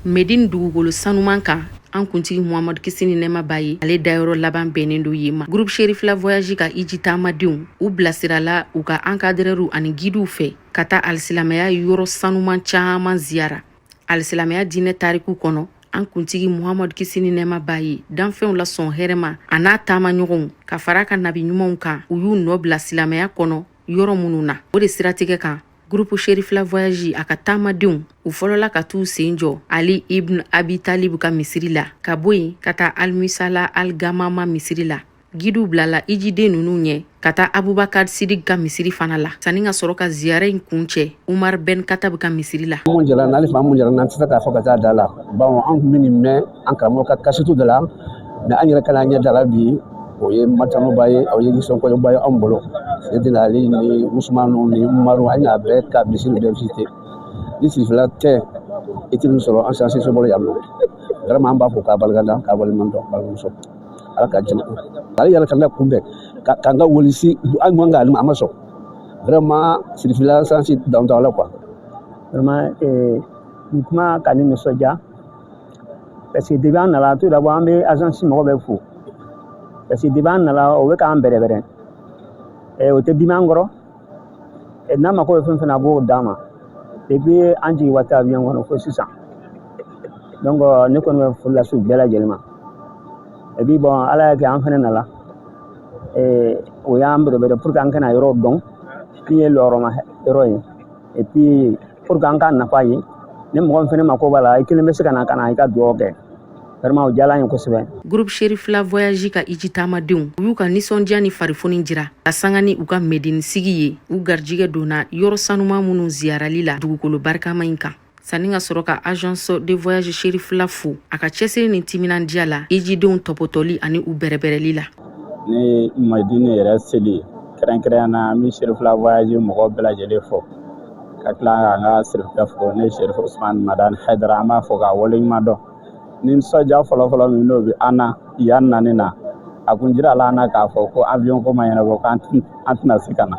Medine dugukolo sanuman kan, an kuntigi Muhamadu, kisi ni nɛɛma b'a ye, ale dayɔrɔ laban bɛnnen don yen ma. Groupe Serifila Voyage ka iji taamadenw, u bilasirala u ka encadreurw ani guidew fɛ ka taa alisilamɛya yɔrɔ sanuman caman ziyara. Alisilamɛya diinɛ tariku kɔnɔ, an kuntigi Muhamadu, kisi ni nɛɛma b'a ye, danfɛnw la sɔn hɛrɛma, a n'a taama ɲɔgɔnw ka fara ka nabi ɲumanw kan, u y'u nɔ bila silamɛya kɔnɔ yɔrɔ minnu na, o de siratigɛ kan, Groupe Serifila Voyage a ka taamadenw, u fɔlɔla ka t'u sen jɔ Ali Ibn Abi Talib ka misiri la, ka bɔ yen ka taa Almusala Algamama misiri la. Guidew bilala ijiden ninnu ɲɛ ka taa Abubakar Sidik ka misiri fana la, sanni ka sɔrɔ ka ziyara in kuncɛ Umar Ben Katab ka misiri la. Mun jara n'ale fa mun jara n'an tɛ se k'a fɔ ka taa da la, bawo an tun bɛ nin mɛn an karamɔgɔ ka kasɛtiw de la, mais an yɛrɛ kana ɲɛ da la bi, o ye matanoba ye, o ye nisɔnkɔyɔba ye anw bolo. Seydina Ali ni Usumanu ni Umaru, an y'a bɛɛ ka misiri bɛɛ visité. Ni sirifila tɛ, i tɛ nin sɔrɔ an sanse bolo yan nɔ. Vraiment, an b'a fɔ k'a barika da, k'a waleɲuman dɔn. Balimamuso, Ala ka jama ale yɛrɛ ka ne kunbɛn k'an ka wolisi an man k'ale ma, a ma sɔn. Vraiment, sirifila sansi dan la quoi. Vraiment, nin kuma ka ne nisɔndiya, parce que depuis an nana, tout d'abord an bɛ agence mɔgɔ bɛɛ fo, parce que depuis an nana, o bɛ k'an bɛrɛbɛrɛ, o tɛ dimi an kɔrɔ. N'a mako bɛ fɛn fɛn na, a b'o d'an ma depuis an jigin waati avion kɔnɔ fo sisan. Donc ne kɔni bɛ foli lase u bɛɛ lajɛlen ma. Et puis bon, Ala y'a kɛ an fɛnɛ nana, o y'an bɛrɛbɛrɛ pour que an kana yɔrɔ dɔn min ye lɔrɔma yɔrɔ ye, et puis pour que an k'a nafa ye. Ni mɔgɔ min fɛnɛ mako b'a la, i kelen bɛ se ka na ka na i ka dugawu kɛ. Vraiment, o diyara an ye kosɛbɛ. Groupe Serifila Voyage ka iji taamadenw, u y'u ka nisɔndiya ni farifoni jira ka sanga ni u ka Medine sigi ye. U garijigɛ donna yɔrɔ sanuman minnu ziyarali la dugukolo barikama in kan, sanni ka sɔrɔ ka agence de voyage Serifila fo a ka cɛsiri ni timinandiya la ijidenw tɔpɔtɔli ani u bɛrɛbɛrɛli la. Ni Madine yɛrɛ seli, kɛrɛnkɛrɛnya na, an bɛ Serifila Voyage mɔgɔw bɛɛ lajɛlen fo, ka tila k'an ka sirifukɛ fo, ne Serifu Usumani Madani Hayidara, an b'a fɔ k'a waleɲuman dɔn. Ni nisɔndiya fɔlɔfɔlɔ min n'o bɛ an na yan nani na, a kun jira la an na k'a fɔ ko avion ko ma ɲɛnabɔ, k'an tɛna se ka na.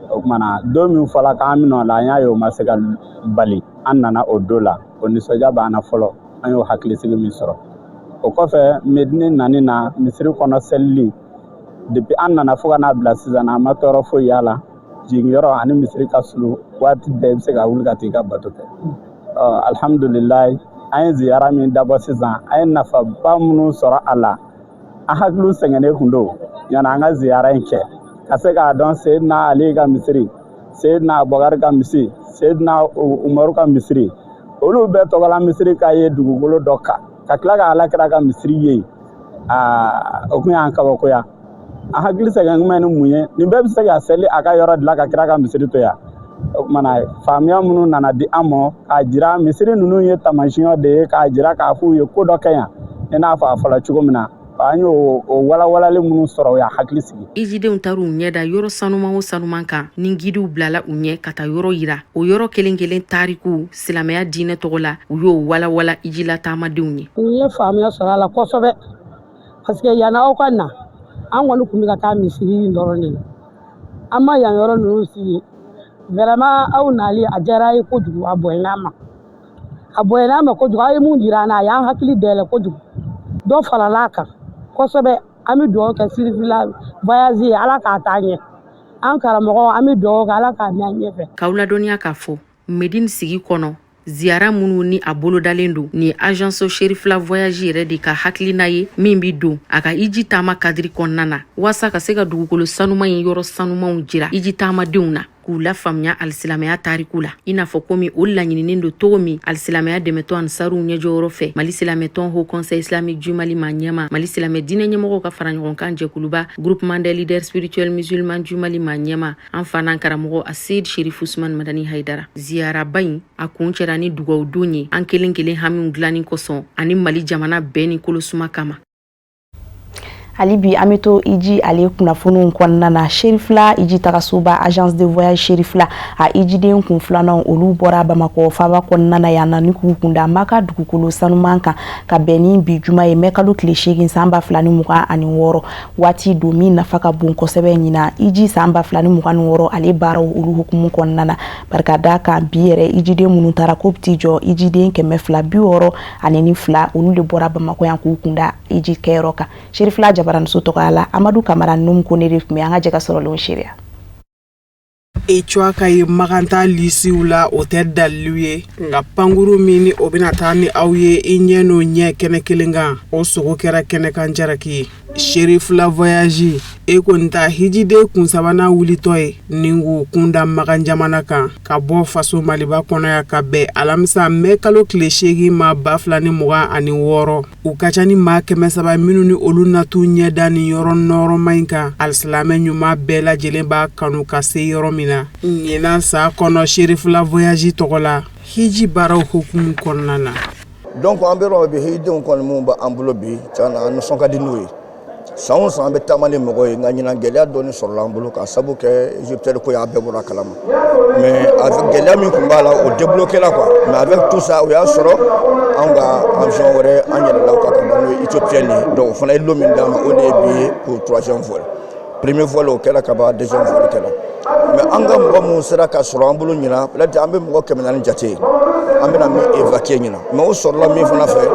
O tuma na, don min fɔla k'an bɛna o la, an y'a ye o ma se ka bali, an nana o don la. O nisɔndiya b'an na fɔlɔ, an y'o hakilisigi min sɔrɔ. O kɔfɛ, Medine nani na, misiri kɔnɔ selili, depuis an nana fo ka n'a bila sisan, an ma tɔɔrɔ foyi y'a la. Jigiyɔrɔ ani misiri ka surun, waati bɛɛ i bɛ se ka wuli ka t'i ka bato kɛ. Alhamdulilayi, an ye ziyara min dabɔ sisan, an ye nafaba minnu sɔrɔ a la, an hakiliw sɛgɛnnen kun don yanni an ka ziyara in kɛ, ka se k'a dɔn Seyidina Ali ka misiri, Seyidina Abubakari ka misiri, Seyidina Umaru ka misiri, olu bɛɛ tɔgɔla misiri ka ye dugukolo dɔ kan, ka tila ka Alakira ka misiri ye. Aa, o kun y'an kabakoya. An hakili sɛgɛn kun bɛ ni mun ye? Nin bɛɛ bɛ se ka seli a ka yɔrɔ dilan ka kira ka misiri to yan. O tuma na, faamuya minnu nana di an ma k'a jira misiri ninnu ye taamasiyɛn de ye, k'a jira k'a f'u ye ko dɔ kɛ yan, i n'a fɔ a fɔla cogo min na, an y'o o walawalali minnu sɔrɔ, o y'a hakili sigi. Ijidenw taar'u ɲɛ da yɔrɔ sanuman o sanuman kan ni gidiw bilala u ɲɛ ka taa yɔrɔ yira, o yɔrɔ kelen kelen tariku silamɛya diinɛ tɔgɔ la, u y'o walawala ijilataamadenw ye. N ye faamuya sɔrɔ a la kosɛbɛ, parce que yanni aw ka na, an kɔni tun bɛ ka taa misiri in dɔrɔn de la, an ma yan yɔrɔ ninnu si ye. Vraiment, aw nali a diyara ye kojugu, a bonyana an ma, a bonyana an ma kojugu. Aw ye mun jira an na, a y'an hakili dayɛlɛ kojugu, dɔ farala a kan kosɛbɛ. An bɛ dugawu kɛ Sirifila Voyage ye, Ala k'a taa ɲɛ. An karamɔgɔ, an bɛ dugawu kɛ, Ala k'a mɛn an ɲɛfɛ. K'aw ladɔnniya k'a fɔ Medine sigi kɔnɔ, ziyara minnu ni a bolodalen don, nin agence Cherifla Voyage yɛrɛ de ka hakilina ye min bi don a ka iji taama kadiri kɔnɔna na, waasa ka se ka dugukolo sanuman in yɔrɔ sanumanw jira iji taamadenw na, k'u lafaamuya alisilamɛya tariku la, i n'a fɔ komi o laɲininen don cogo min alisilamɛya dɛmɛtɔn Ansaruw ɲɛjɔyɔrɔ fɛ, Mali silamɛtɔn Haut Conseil islamique du Mali ma ɲɛma, Mali silamɛ diinɛ ɲɛmɔgɔw ka fara ɲɔgɔn kan jɛkuluba Groupement des leaders spirituels musulmans du Mali ma ɲɛma, an fa n'an karamɔgɔ Aseyid Sherif Usman Madani Haidara. Ziyaraba in a kuncɛra ni dugawu don ye an kelen kelen hamiw dilanni kosɔn ani Mali jamana bɛɛ ni kolosuma kama. Hali bi an bɛ to iji ale kunnafoniw kɔnɔna na. Serifila iji tagasoba agence de voyage Serifila a ijiden kun filanan, olu bɔra Bamakɔ faaba kɔnɔna na yan na ni k'u kunda Maka dugukolo sanuman kan, ka bɛn ni bi juma ye, mɛ kalo tile 8 san 2026. Waati don min nafa ka bon kosɛbɛ ɲinan iji san 2026 ale baaraw olu hukumu kɔnɔna na. Barika da kan bi yɛrɛ, ijiden minnu taara ko bɛ t'i jɔ ijiden 262, olu de bɔra Bamakɔ yan k'u kunda iji kɛyɔrɔ kan. Serifila jabaraniso tɔgɔya la, Amadu Kamara Numu ko ne de tun bɛ an ka jɛ ka sɔrɔlenw seereya. E ka ye maganta lisiw la, o tɛ dalilu ye, nka pankuru min ni o bɛna taa ni aw ye i ɲɛ n'o ɲɛ kɛnɛ kelen kan, o sogo kɛra kɛnɛkan jaraki ye. Serifila Voyage e kɔni ta hijiden kun sabanan wulitɔ ye ni k'u kunda Makan jamana kan ka bɔ faso Maliba kɔnɔ yan ka bɛn alamisa mɛ kalo tile 8 ma 2026. U ka ca ni maa 300 minnu ni olu na t'u ɲɛ da nin yɔrɔ nɔɔrɔma in kan, alisilamɛ ɲuman bɛɛ lajɛlen b'a kanu ka se yɔrɔ min na ɲinan san kɔnɔ Serifila Voyage tɔgɔ la hiji baaraw hukumu kɔnɔna na. Donc an bɛ yɔrɔ bi, hijidenw kɔni mun b'an bolo bi, tiɲɛ na an nisɔn ka di n'u ye. San o san an bɛ taama ni mɔgɔ ye, nka ɲinan gɛlɛya dɔɔni sɔrɔla an bolo, ka sabu kɛ Égyptair ko y'a bɛɛ bɔra kalama. Mais avec gɛlɛya min tun b'a la, o débloqué la quoi. Mais avec tout ça, o y'a sɔrɔ anw ka avion wɛrɛ an yɛlɛla o kan ka ban, n'o ye Éthiopienne ye. Donc o fana ye lot min d'an ma, o de ye bi ye pour troisième vol. Premier vol o kɛra ka ban, deuxième vol kɛra. Mais an ka mɔgɔ minnu sera ka sɔrɔ an bolo ɲinan, peut-être an bɛ mɔgɔ 400 jate an bɛna min évacuer ɲinan. Mais o sɔrɔla min fana fɛ,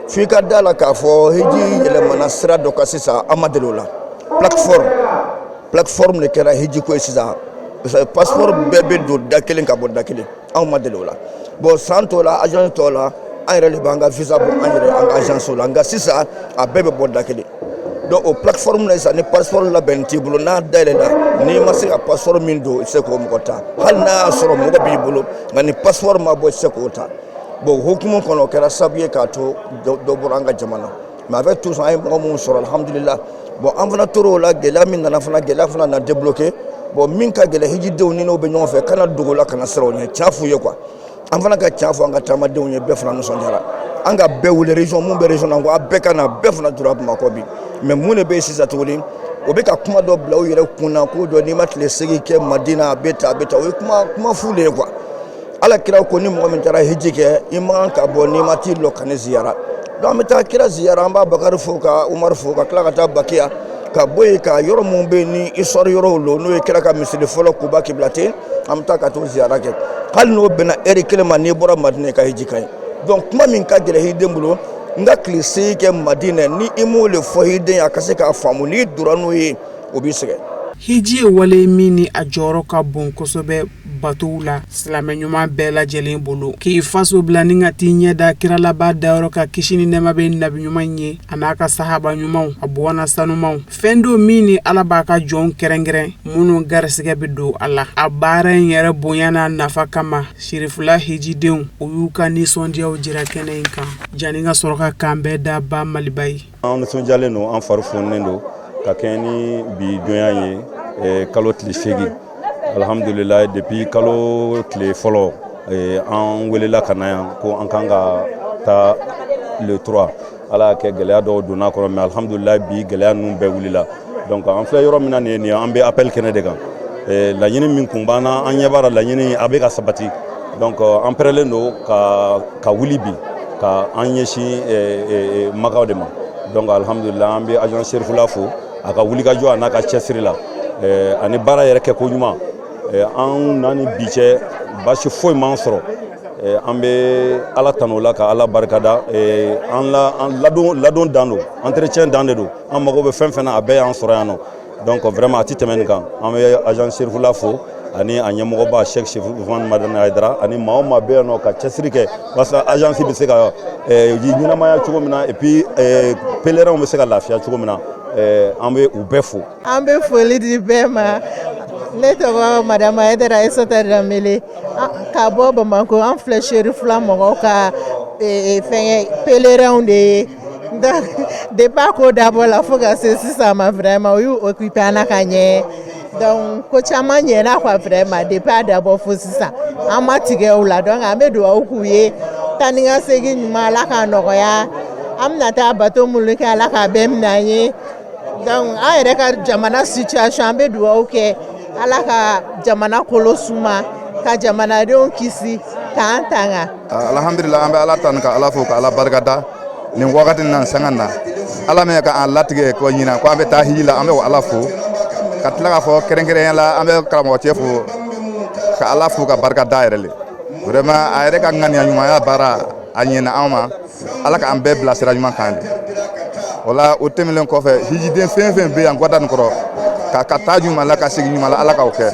f'i ka da la k'a fɔ hiji yɛlɛmana sira dɔ kan sisan, an ma deli o la. Plateforme de kɛra hiji ko ye sisan, parce que passeport bɛɛ bɛ don da kelen ka bɔ da kelen, anw ma deli o la. Bon, san tɔw la, agence tɔw la, an yɛrɛ de b'an ka visa bɔ an yɛrɛ an ka agence la, nka sisan a bɛɛ bɛ bɔ da kelen. Donc o plateforme na sisan, ni passeport labɛn t'i bolo, n'a dayɛlɛla, n'i ma se ka passeport min don, i tɛ se k'o mɔgɔ ta. Hali n'a y'a sɔrɔ mɔgɔ b'i bolo, nka ni passeport ma bɔ, i tɛ se k'o ta. Bon, hukumu kɔnɔ, o kɛra sababu ye k'a to dɔ bɔra an ka jamana. Mais avec tout ça, an ye mɔgɔ minnu sɔrɔ, alhamdulillah. Bon, an fana tor'o la, gɛlɛya min nana fana, gɛlɛya fana na débloqué. Bon, min ka gɛlɛn hijidenw ni n'o bɛ ɲɔgɔn fɛ, kana dogo la, kana siran o ɲɛ, tiɲɛ f'u ye quoi. An fana ka tiɲɛ fɔ an ka taamadenw ye, bɛɛ fana nisɔndiyara. An ka bɛɛ wele région, mun bɛ région na, ko a bɛɛ ka na, bɛɛ fana donna Bamakɔ bi. Mais mun de bɛ yen sisan tuguni? O bɛ ka kuma dɔ bila u yɛrɛ kun na ko dɔ n'i ma tile 8 kɛ Madina, a bɛ tan, a bɛ tan. O ye kuma fu de ye quoi. Ala kira ko ni mɔgɔ min taara hiji kɛ, i man kan ka bɔ n'i ma t'i lɔ ka ne ziyara. Donc an bɛ taa kira ziyara, an b'a Bakari fo, ka Umaru fo, ka tila ka taa Bakiya, ka bɔ yen ka yɔrɔ mun bɛ yen ni histoire yɔrɔw lo, n'o ye kira ka misiri fɔlɔ Kuba Kibulaten, an bɛ taa ka t'o ziyara kɛ. Hali n'o bɛnna heure kelen ma, n'i bɔra Madina, i ka hiji ka ɲi. Donc kuma min ka gɛlɛn hijiden bolo, n ka tile 8 kɛ Madina, ni i m'o le fɔ hijiden ye a ka se k'a faamu, n'i donna n'o ye, o b'i sɛgɛn. Hiji ye wale min ni a jɔyɔrɔ ka bon kosɛbɛ batow la silamɛ ɲuman bɛɛ lajɛlen bolo, k'i faso bila ni ka t'i ɲɛ da kiralaba dayɔrɔ kan, kisi ni nɛɛma bɛ nabi ɲuman ye a n'a ka sahaba ɲumanw, a bɔnna sanumanw. Fɛn don min ni Ala b'a ka jɔnw kɛrɛnkɛrɛn minnu garisɛgɛ bɛ don a la. A baara in yɛrɛ bonya n'a nafa kama, Sirifila hijidenw, u y'u ka nisɔndiyaw jira kɛnɛ in kan janni ka sɔrɔ ka kanbɛn da ba Maliba ye. An nisɔndiyalen don, an fari foninen don ka kɛɲɛ ni bi donya ye, kalo tile 8. Alhamdulillah, depuis kalo tile fɔlɔ, an welela ka na yan ko an kan ka taa le 3. Ala y'a kɛ gɛlɛya dɔw donna kɔnɔ, mais alhamdulillah, bi gɛlɛya ninnu bɛɛ wulila. Donc an filɛ yɔrɔ min na nin ye, nin an bɛ appel kɛnɛ de kan. Laɲini min kun b'an na, an ɲɛ b'a la, laɲini a bɛ ka sabati. Donc an pɛrɛlen don ka wuli bi ka an ɲɛsin Maka de ma. Donc alhamdulillah, an bɛ agence Serifula fo a ka wulikajɔ a n'a ka cɛsiri la ani baara yɛrɛ kɛ ko ɲuman. An n'a ni bi cɛ, baasi foyi m'an sɔrɔ. An bɛ Ala tanu o la, ka Ala barikada. An la an ladon ladon dan don, entretien dan de don. An mago bɛ fɛn fɛn na, a bɛɛ y'an sɔrɔ yan nɔ. Donc vraiment, a ti tɛmɛ nin kan. An bɛ agence Serifula fo ani a ɲɛmɔgɔba Cheikh Ousmane Madani Hayidara, ani maa o maa bɛ yan nɔ ka cɛsiri kɛ walasa agence bɛ se ka ɲɛnamaya cogo min na, et puis pèlerins bɛ se ka lafiya cogo min na, an bɛ u bɛɛ fo. An bɛ foli di bɛɛ ma. Ne tɔgɔ Madame Hayidara Aissata Danbele ka bɔ Bamakɔ. An filɛ Serifula mɔgɔw ka fɛngɛ pèlerins de ye. Donc depuis a ko dabɔ la fo ka se sisan ma, vraiment u y'u occupé an na ka ɲɛ. Donc ko caman ɲɛna quoi, vraiment, depuis a dabɔ fo sisan, an ma tigɛ u la. Donc an bɛ dugawu k'u ye, taa ni ka segin ɲuman, Ala k'a nɔgɔya. An bɛna taa bato minnu kɛ, Ala k'a bɛɛ minɛ an ye. Donc an yɛrɛ ka jamana situation, an bɛ dugawu kɛ, Ala ka jamana kolo suma, ka jamanadenw kisi, k'an tanga. Alhamdulillah, an bɛ Ala tanu, ka Ala fo, ka Ala barikada nin wagati na sanga na. Ala min ka an latigɛ ko ɲina ko an bɛ taa hiji la, an bɛ o Ala fo, ka tila k'a fɔ kɛrɛnkɛrɛnya la, an bɛ karamɔgɔ cɛ fo, ka Ala fo, ka barika da yɛrɛ le. Vraiment, a yɛrɛ ka ŋaniya ɲumanya baara a ɲɛna an ma. Ala k'an bɛɛ bila sira ɲuman kan de. O la, o tɛmɛnen kɔfɛ, hijiden fɛn fɛn bɛ yan gada nin kɔrɔ, ka taa ɲuman la, ka segin ɲuman la, Ala k'o kɛ.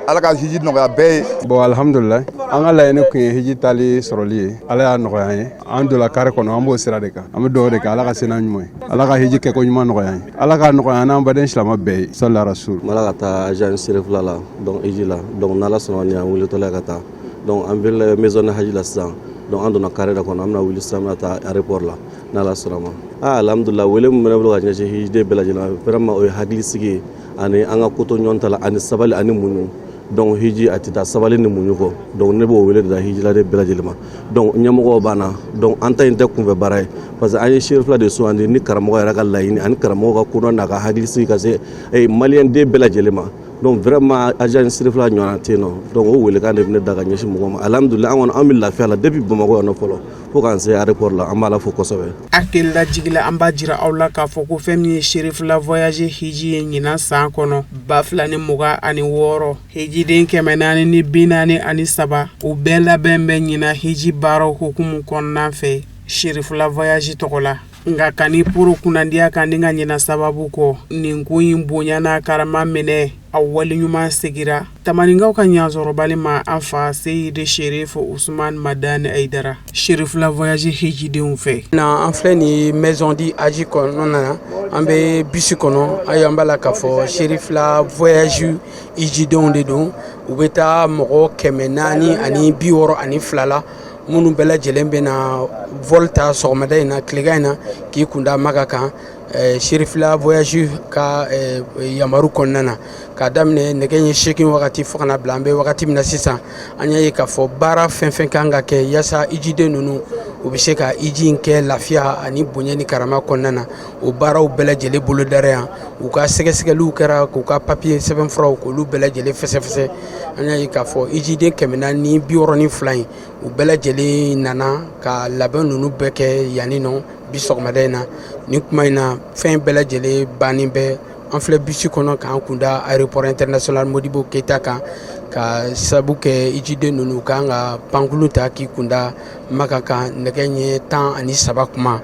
Ala ka hiji nɔgɔya bɛɛ ye. Bon, alhamdulilayi, an ka laɲini kun ye hiji taali sɔrɔli ye. Ala y'a nɔgɔya an ye. An donna kari kɔnɔ, an b'o sira de kan. An bɛ dugawu de kɛ, Ala ka se n'a ɲuman ye, Ala ka hiji kɛko ɲuman nɔgɔya an ye, Ala k'a nɔgɔya an n'an baden silamɛ bɛɛ ye. Sali rasul. N b'ala ka taa agence Serifula la, donc hiji la. Donc n'Ala sɔnna, nin y'an weletɔla ye ka taa. Donc an bɛ maison de haji la sisan. Donc an donna carré de kɔnɔ, an bɛna wuli sisan, an bɛna taa aéroport la n'Ala sɔnna ma. Ah, alhamdulillah, wele min bɛ ne bolo ka ɲɛsin hijiden bɛɛ lajɛlen ma, vraiment, o ye hakilisigi ye ani an ka ko to ɲɔgɔn ta la, ani sabali ani muɲu. Donc hiji a tɛ taa sabali ni muɲu kɔ. Donc ne b'o wele de da hijiladen bɛɛ lajɛlen ma. Donc ɲɛmɔgɔw b'an na. Donc an ta in tɛ kunfɛ baara ye, parce que an ye Serifula de sugandi ni karamɔgɔ yɛrɛ ka laɲini ani karamɔgɔ ka kodɔn n'a ka hakilisigi ka se maliyɛn den bɛɛ lajɛlen ma. Donc vraiment, agence Serifula ɲɔgɔnna tɛ yen nɔ. Donc o welekan de bɛ ne da ka ɲɛsin mɔgɔw ma. Alhamdulillah, an kɔni an bɛ lafiya la depuis Bamakɔ yan nɔ fɔlɔ fo k'an se aéroport la. An b'Ala fo kosɛbɛ. Hakili lajigila, an b'a jira aw la k'a fɔ ko fɛn min ye Serifula voyage hiji ye ɲinan san kɔnɔ 2026, hijiden 443, u bɛɛ labɛn bɛ ɲinan hiji baaraw hukumu kɔnɔna fɛ Serifula voyage tɔgɔ la. Nka ka ni poro kunnandiya kan ni ka ɲina sababu kɔ, nin ko in bonya n'a karama minɛ, a waleɲuman segira tamaninkaw ka ɲansɔrɔbali ma, an fa Seyidi Serif Usman Madani Ayidara, Serifula voyage hijidenw fɛ. Na an filɛ nin maison du haji kɔnɔna na, an bɛ bisi kɔnɔ. Ayi, an b'a la k'a fɔ Serifula voyage hijidenw de don. U bɛ taa mɔgɔ 462 la, minnu bɛɛ lajɛlen bɛ na vol ta sɔgɔmada in na, tilegan in na, k'i kunda Maka kan, Serifula voyage ka yamaru kɔnɔna na, k'a daminɛ nɛgɛ ɲɛ 8 wagati fo ka na bila an bɛ wagati min na sisan. An y'a ye k'a fɔ baara fɛn fɛn kan ka kɛ yaasa hijiden ninnu u bɛ se ka hiji in kɛ lafiya ani bonya ni karama kɔnɔna na, o baaraw bɛɛ lajɛlen bolodara yan. U ka sɛgɛsɛgɛliw kɛra, k'u ka papiye sɛbɛnfuraw k'olu bɛɛ lajɛlen fɛsɛfɛsɛ. An y'a ye k'a fɔ hijiden 462 in, u bɛɛ lajɛlen nana ka labɛn ninnu bɛɛ kɛ yanni nɔ bi sɔgɔmada in na. Nin kuma in na, fɛn bɛɛ lajɛlen bannen bɛ. An filɛ bisi kɔnɔ k'an kunda aéroport international Modibo Keyita kan, ka sabu kɛ hijiden ninnu kan ka pankulu ta k'i kunda Maka kan nɛgɛ ɲɛ 13 kuma.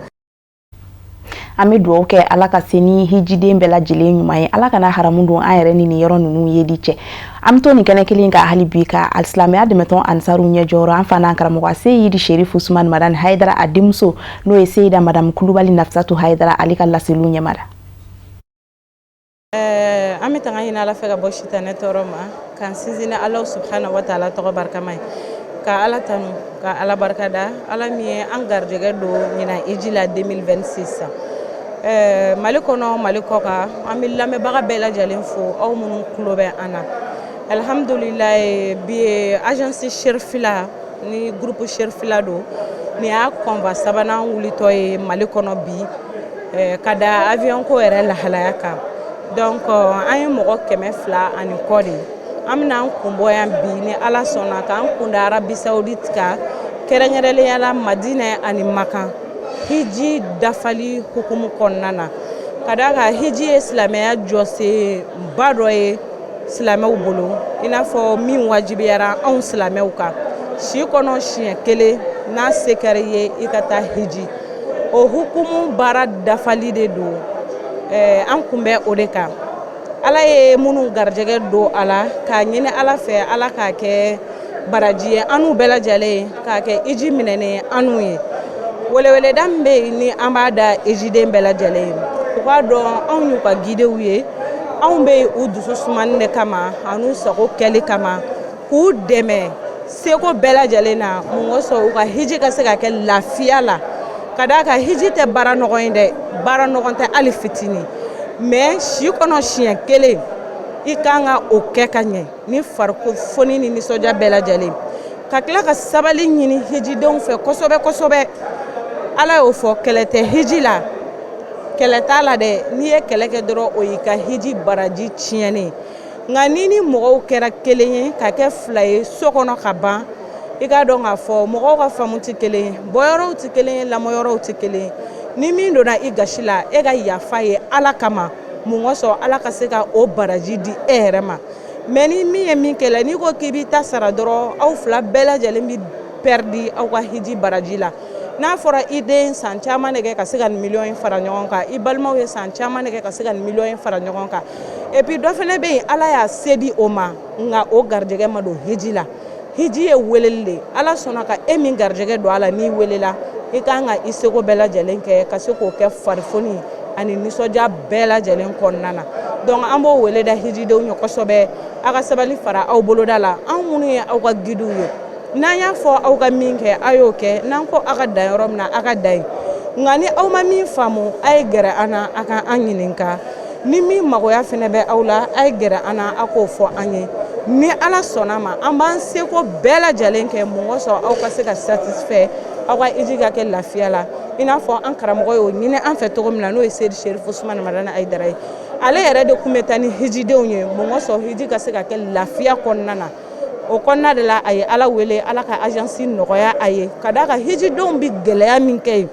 An bɛ dugawu kɛ Ala ka se ni hijiden bɛɛ lajɛlen ɲuman ye, Ala kana haramu don an yɛrɛ ni nin yɔrɔ ninnu yeli cɛ. An bɛ to nin kɛnɛ kelen kan hali bi ka alisilamɛya dɛmɛtɔn Ansaru ɲɛjɔyɔrɔ, an fa n'an karamɔgɔ Seyidi Sherifu Usumani Madani Hayidara, a denmuso n'o ye Seyida Madamu Kulubali Nafisatu Hayidara, ale ka laseliw ɲɛmada. An bɛ tanga ɲini Ala fɛ ka bɔ sitanɛ tɔɔrɔ ma, k'an sinsin ni Ala subhana wa taala tɔgɔ barikama ye, ka Ala tanu, ka Ala barika da, Ala min ye an garijɛgɛ don ɲinan hiji la 2026. Mali kɔnɔ, Mali kɔ kan, an bɛ lamɛnbaga bɛɛ lajɛlen fo, aw minnu tulo bɛ an na. Alhamdulilayi, bi ye agence Cherifila ni groupe Cherifila don, nin y'a convoi sabanan wulitɔ ye Mali kɔnɔ bi, ka da avion ko yɛrɛ lahalaya kan. Donc an ye mɔgɔ 200 ani kɔ de ye. An bɛna an kun bɔ yan bi ni Ala sɔnna, k'an kun da Arabie Saoudite kan, kɛrɛnkɛrɛnnenya la Madinɛ ani Makan, hiji dafali hukumu kɔnɔna na, ka d'a kan hiji ye silamɛya jɔsenba dɔ ye silamɛw bolo, i n'a fɔ min wajibiyara anw silamɛw kan si kɔnɔ siɲɛ kelen, n'a se kɛra i ye i ka taa hiji. O hukumu baara dafali de don, an kun bɛ o de kan. Ala ye minnu garijɛgɛ don a la, k'a ɲini Ala fɛ Ala k'a kɛ baraji ye an n'u bɛɛ lajɛlen ye, k'a kɛ hiji minɛnen ye an n'u ye. Weleweleda min bɛ yen ni an b'a da hijiden bɛɛ lajɛlen ye, u k'a dɔn anw y'u ka gidew ye, anw bɛ yen u dusu sumani de kama an'u sago kɛli kama, k'u dɛmɛ seko bɛɛ lajɛlen na, mun kosɔn u ka hiji ka se ka kɛ lafiya la. Ka d'a kan hiji tɛ baara nɔgɔn ye dɛ, baara nɔgɔn tɛ hali fitinin, mais si kɔnɔ siɲɛ kelen i kan ka o kɛ ka ɲɛ ni farikolo foni ni nisɔndiya bɛɛ lajɛlen, ka tila ka sabali ɲini hijidenw fɛ kosɛbɛ kosɛbɛ. Ala y'o fɔ, kɛlɛ tɛ hiji la, kɛlɛ t'a la dɛ. N'i ye kɛlɛ kɛ dɔrɔn, o y'i ka hiji baraji tiɲɛnen. Nka ni ni mɔgɔw kɛra kelen ye ka kɛ fila ye so kɔnɔ ka ban, i k'a dɔn k'a fɔ mɔgɔw ka faamu tɛ kelen ye, bɔyɔrɔw tɛ kelen ye, lamɔyɔrɔw tɛ kelen ye. Ni min donna i gasi la, e ka yafa ye Ala kama, mun kosɔn Ala ka se ka o baraji di e yɛrɛ ma. Mais ni min ye min kɛlɛ, n'i ko k'i b'i ta sara dɔrɔn, aw fila bɛɛ lajɛlen bɛ pɛridi aw ka hiji baraji la. N'a fɔra i den san caman de kɛ ka se ka nin miliyɔn in fara ɲɔgɔn kan, i balimaw ye san caman de kɛ ka se ka nin miliyɔn in fara ɲɔgɔn kan, et puis dɔ fana bɛ yen, Ala y'a se di o ma, nka o garijɛgɛ ma don hiji la. Hiji ye weleli de, Ala sɔnna ka e min garijɛgɛ don a la, n'i welela, i kan ka i seko bɛɛ lajɛlen kɛ ka se k'o kɛ farifoni ani nisɔndiya bɛɛ lajɛlen kɔnɔna na. Donc an b'o wele da hijidenw ye kosɛbɛ, aw ka sabali fara aw boloda la. Anw minnu ye aw ka gidiw ye, n'an y'a fɔ aw ka min kɛ, a y'o kɛ. N'an ko aw ka dan yɔrɔ min na, aw ka dan yen. Nka ni aw ma min faamu, a ye gɛrɛ an na, a ka an ɲininka. Ni min magoya fana bɛ aw la, a ye gɛrɛ an na, a k'o fɔ an ye. Ni Ala sɔnna ma, an b'an seko bɛɛ lajɛlen kɛ, mun kosɔn aw ka se ka satisfait, aw ka hiji ka kɛ lafiya la, i n'a fɔ an karamɔgɔ y'o ɲini an fɛ cogo min na, n'o ye Seyidi Sherifu Usumani Madani Hayidara ye. Ale yɛrɛ de tun bɛ taa ni hijidenw ye, mun kosɔn hiji ka se ka kɛ lafiya kɔnɔna na. O kɔnɔna de la, a ye Ala wele Ala ka agence nɔgɔya a ye, ka d'a kan hijidenw bɛ gɛlɛya min kɛ yen.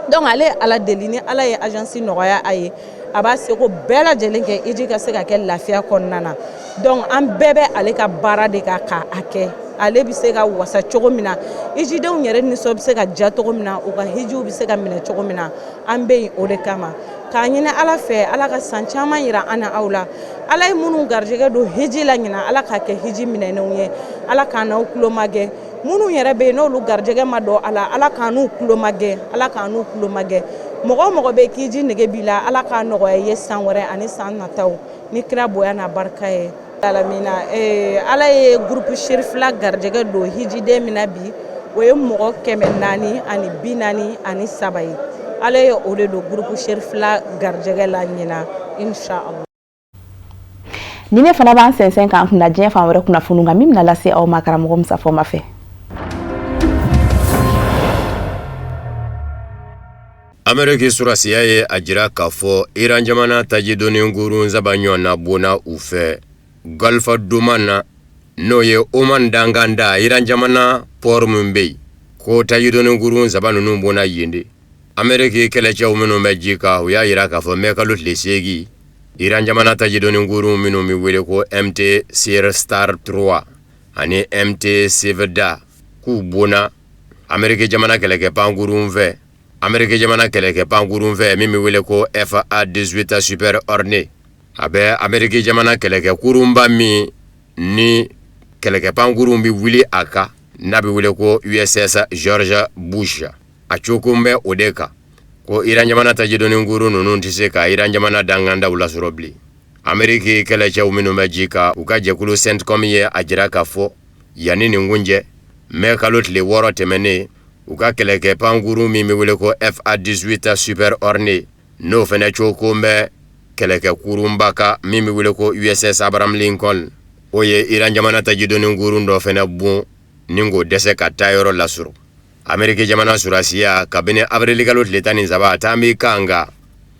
Donc ale ye Ala deli, ni Ala ye agence nɔgɔya a ye, a b'a seko bɛɛ lajɛlen kɛ hiji ka se ka kɛ lafiya kɔnɔna na. Donc an bɛɛ bɛ ale ka baara de kan k'a kɛ, ale bɛ se ka wasa cogo min na, hijidenw yɛrɛ nisɔn bɛ se ka diya cogo min na, u ka hijiw bɛ se ka minɛ cogo min na. An bɛ yen o de kama, k'a ɲini Ala fɛ Ala ka san caman yira an na aw la. Ala ye minnu garijɛgɛ don hiji la ɲinan, Ala k'a kɛ hiji minɛnenw ye, Ala k'an n'aw tulo magɛn. Minnu yɛrɛ bɛ yen n'olu garijɛgɛ ma don a la, Ala k'an n'u tulo magɛn, Ala k'an n'u tulo magɛn. Mɔgɔ o mɔgɔ bɛ k'iji nege b'i la, Ala k'a nɔgɔya i ye san wɛrɛ ani san nataw ni kira bonya n'a barika ye. Alamina, Ala ye groupe Cherifila garijɛgɛ don hijiden min na bi, o ye mɔgɔ 443 ye. Ala ye o de don groupe Cherifila garijɛgɛ la ɲinan, inshallah. Ni ne fana b'an sɛnsɛn k'an kunna diɲɛ fan wɛrɛ kunnafoniw kan, min bɛna lase aw ma karamɔgɔ Musa Fɔma fɛ. Ameriki sɔrɔdasiya ye a jira k'a fɔ Iran jamana tajidoni kurun saba ɲɔgɔn na bonna u fɛ Golfe d'Oman na, n'o ye Oman dankan da Iran jamana port min bɛ yen, ko tajidoni kurun saba ninnu bonna yen de. Ameriki kɛlɛcɛw minnu bɛ ji kan, u y'a jira k'a fɔ mɛ kalo tile 8, Iran jamana tajidoni kurun minnu bɛ wele ko MT Sierra Star 3 ani MT Sevda, k'u bonna Ameriki jamana kɛlɛkɛ pankurun fɛ. Ameriki jamana kɛlɛkɛ pankurun fɛ min bɛ wele ko FA-18 Super Hornet. A bɛ Ameriki jamana kɛlɛkɛ kurunba min ni kɛlɛkɛ pankurun bɛ wuli a kan n'a bɛ wele ko USS George Bush, a cokon bɛ o de kan ko Iran jamana tajidoni kurun ninnu tɛ se ka Iran jamana dankandaw lasɔrɔ bilen. Ameriki kɛlɛcɛw minnu bɛ ji kan, u ka jɛkulu CENTCOM ye a jira k'a fɔ yanni nin kun cɛ, mɛ kalo tile 6 tɛmɛnen, u ka kɛlɛkɛ pankurun min bɛ wele ko FA-18 Super Hornet, n'o fana cokon bɛ kɛlɛkɛ kurunba kan min bɛ wele ko USS Abraham Lincoln, o ye Iran jamana tajidoni kurun dɔ fana bon ni k'o dɛsɛ ka taa yɔrɔ lasɔrɔ. Ameriki jamana sɔrɔdasiya, kabini awirilikalo tile 13, taa b'i kan kan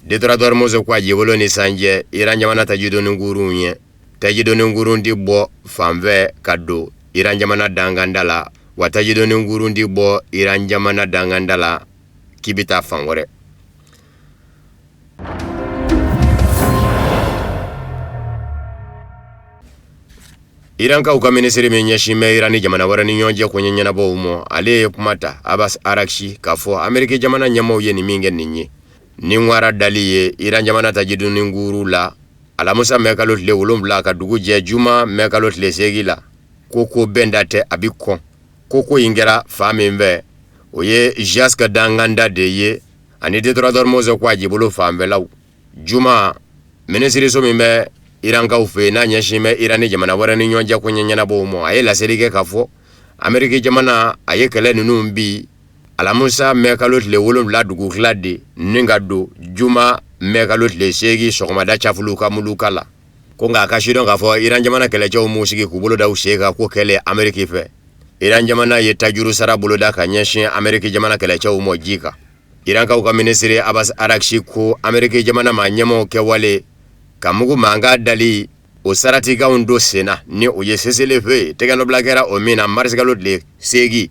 détroit d'Ormuz ko a jibolo ni sanjɛ Iran jamana tajidoni kurun ye. Tajidoni kurun tɛ bɔ fanfɛ ka don Iran jamana dankanda la, wa tajidoni kurun tɛ bɔ Iran jamana dankanda la k'i bɛ taa fan wɛrɛ. Irankaw ka minisiri min ɲɛsin bɛ Iran ni jamana wɛrɛ ni ɲɔgɔn cɛ koɲɛ ɲɛnabɔw ma, ale ye kuma ta, Abbas Araghchi, k'a fɔ Ameriki jamana ɲɛmaaw ye nin min kɛ nin ye ni wara dali ye Iran jamana tajidoni kurun la alamusa mɛ kalo tile 7 ka dugu jɛ juma mɛ kalo tile 8 la, ko bɛnda tɛ, a bɛ kɔn ko in kɛra fan min fɛ, o ye Jask dankanda de ye ani détroit d'Ormuz ko a jibolo fanfɛlaw. Juma, minisiriso min bɛ Irankaw fɛ yen n'a ɲɛsin bɛ Iran ni jamana wɛrɛ ni ɲɔgɔn cɛ koɲɛ ɲɛnabɔw ma, a ye laseli kɛ k'a fɔ Ameriki jamana a ye kɛlɛ ninnu bi alamusa mɛ kalo tile 7 dugutila de ni ka don juma mɛ kalo tile 8 sɔgɔmada cafulu ka muluka la. Ko nka a ka sidɔn k'a fɔ Iran jamana kɛlɛcɛw m'u sigi k'u bolo da u sen kan ko kɛlɛ Ameriki fɛ. Iran jamana ye tajuru sara boloda ka ɲɛsin Ameriki jamana kɛlɛcɛw ma ji kan. Irankaw ka minisiri Abbas Araghchi ko Ameriki jamana maa ɲɛmaaw kɛwale ka mugu mankan dali o saratikanw don senna ni o ye cessez-le-feu ye, tɛgɛnɔbila kɛra o min na marisikalo tile 8,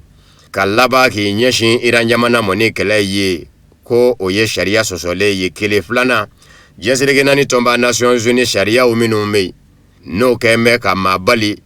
ka laban k'i ɲɛsin Iran jamana ma ni kɛlɛ ye, ko o ye sariya sɔsɔlen ye. Kelen filanan, diɲɛ seleke naani tɔnba Nations Unies sariyaw minnu bɛ yen, n'o kɛlen bɛ ka maa bali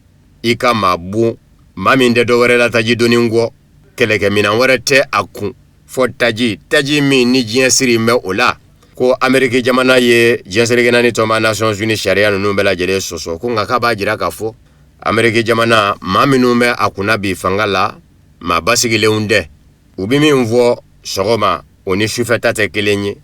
i ka maa bon, maa min tɛ dɔwɛrɛ la taji doni kɔ, kɛlɛkɛminɛn wɛrɛ tɛ a kun fɔ taji, taji min ni diɲɛ siri bɛ o la. Ko Ameriki jamana ye diɲɛ seleke naani tɔnba Nations Unies sariya ninnu bɛɛ lajɛlen sɔsɔ. Ko nka k'a b'a jira k'a fɔ Ameriki jamana maa minnu bɛ a kunna bi fanga la, maa basigilenw tɛ. U bɛ min fɔ sɔgɔma, o ni sufɛ ta tɛ kelen ye,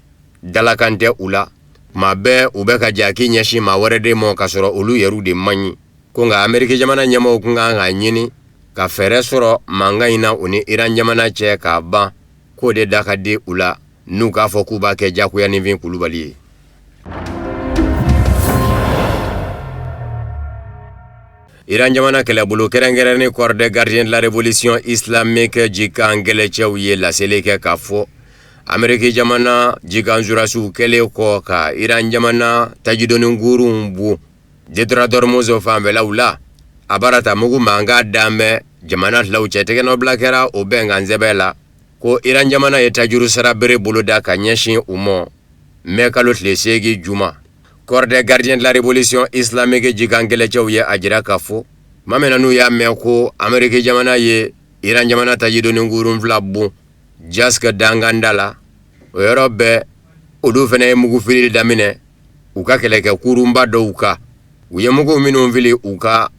dalakan tɛ u la. Tuma bɛɛ u bɛ ka jaki ɲɛsin maa wɛrɛ de ma, k'a sɔrɔ olu yɛrɛw de man ɲi. Ko nka Ameriki jamana ɲɛmaaw kun kan k'a ɲini ka fɛɛrɛ sɔrɔ mankan in na u ni Iran jamana cɛ k'a ban, k'o de da ka di u la n'u k'a fɔ k'u b'a kɛ jagoya nifin kulubali ye. Iran jamana kɛlɛbolo kɛrɛnkɛrɛnnen Corps des gardiens de la révolution islamique jikan kɛlɛcɛw ye laseli kɛ k'a fɔ Ameriki jamana jikan sɔrɔdasiw kɛlen kɔ ka Iran jamana tajidoni kurunw bon détroit d'Ormuz fanfɛlaw la, a barata mugu mankan dan bɛ jamana filaw cɛ, tɛgɛnɔbila kɛra o bɛnkan sɛbɛn la ko Iran jamana ye tajuru sara bere boloda ka ɲɛsin u ma mɛ kalo tile 8 juma. Corps des gardiens de la révolution islamique jikan kɛlɛcɛw ye a jira k'a fɔ tuma min na n'u y'a mɛn ko Ameriki jamana ye Iran jamana tajidoni kurun fila bon Jask dankanda la, o yɔrɔ bɛɛ olu fana ye mugu fili daminɛ u ka kɛlɛkɛ kurunba dɔw kan. U ye mugu minnu fili, u ka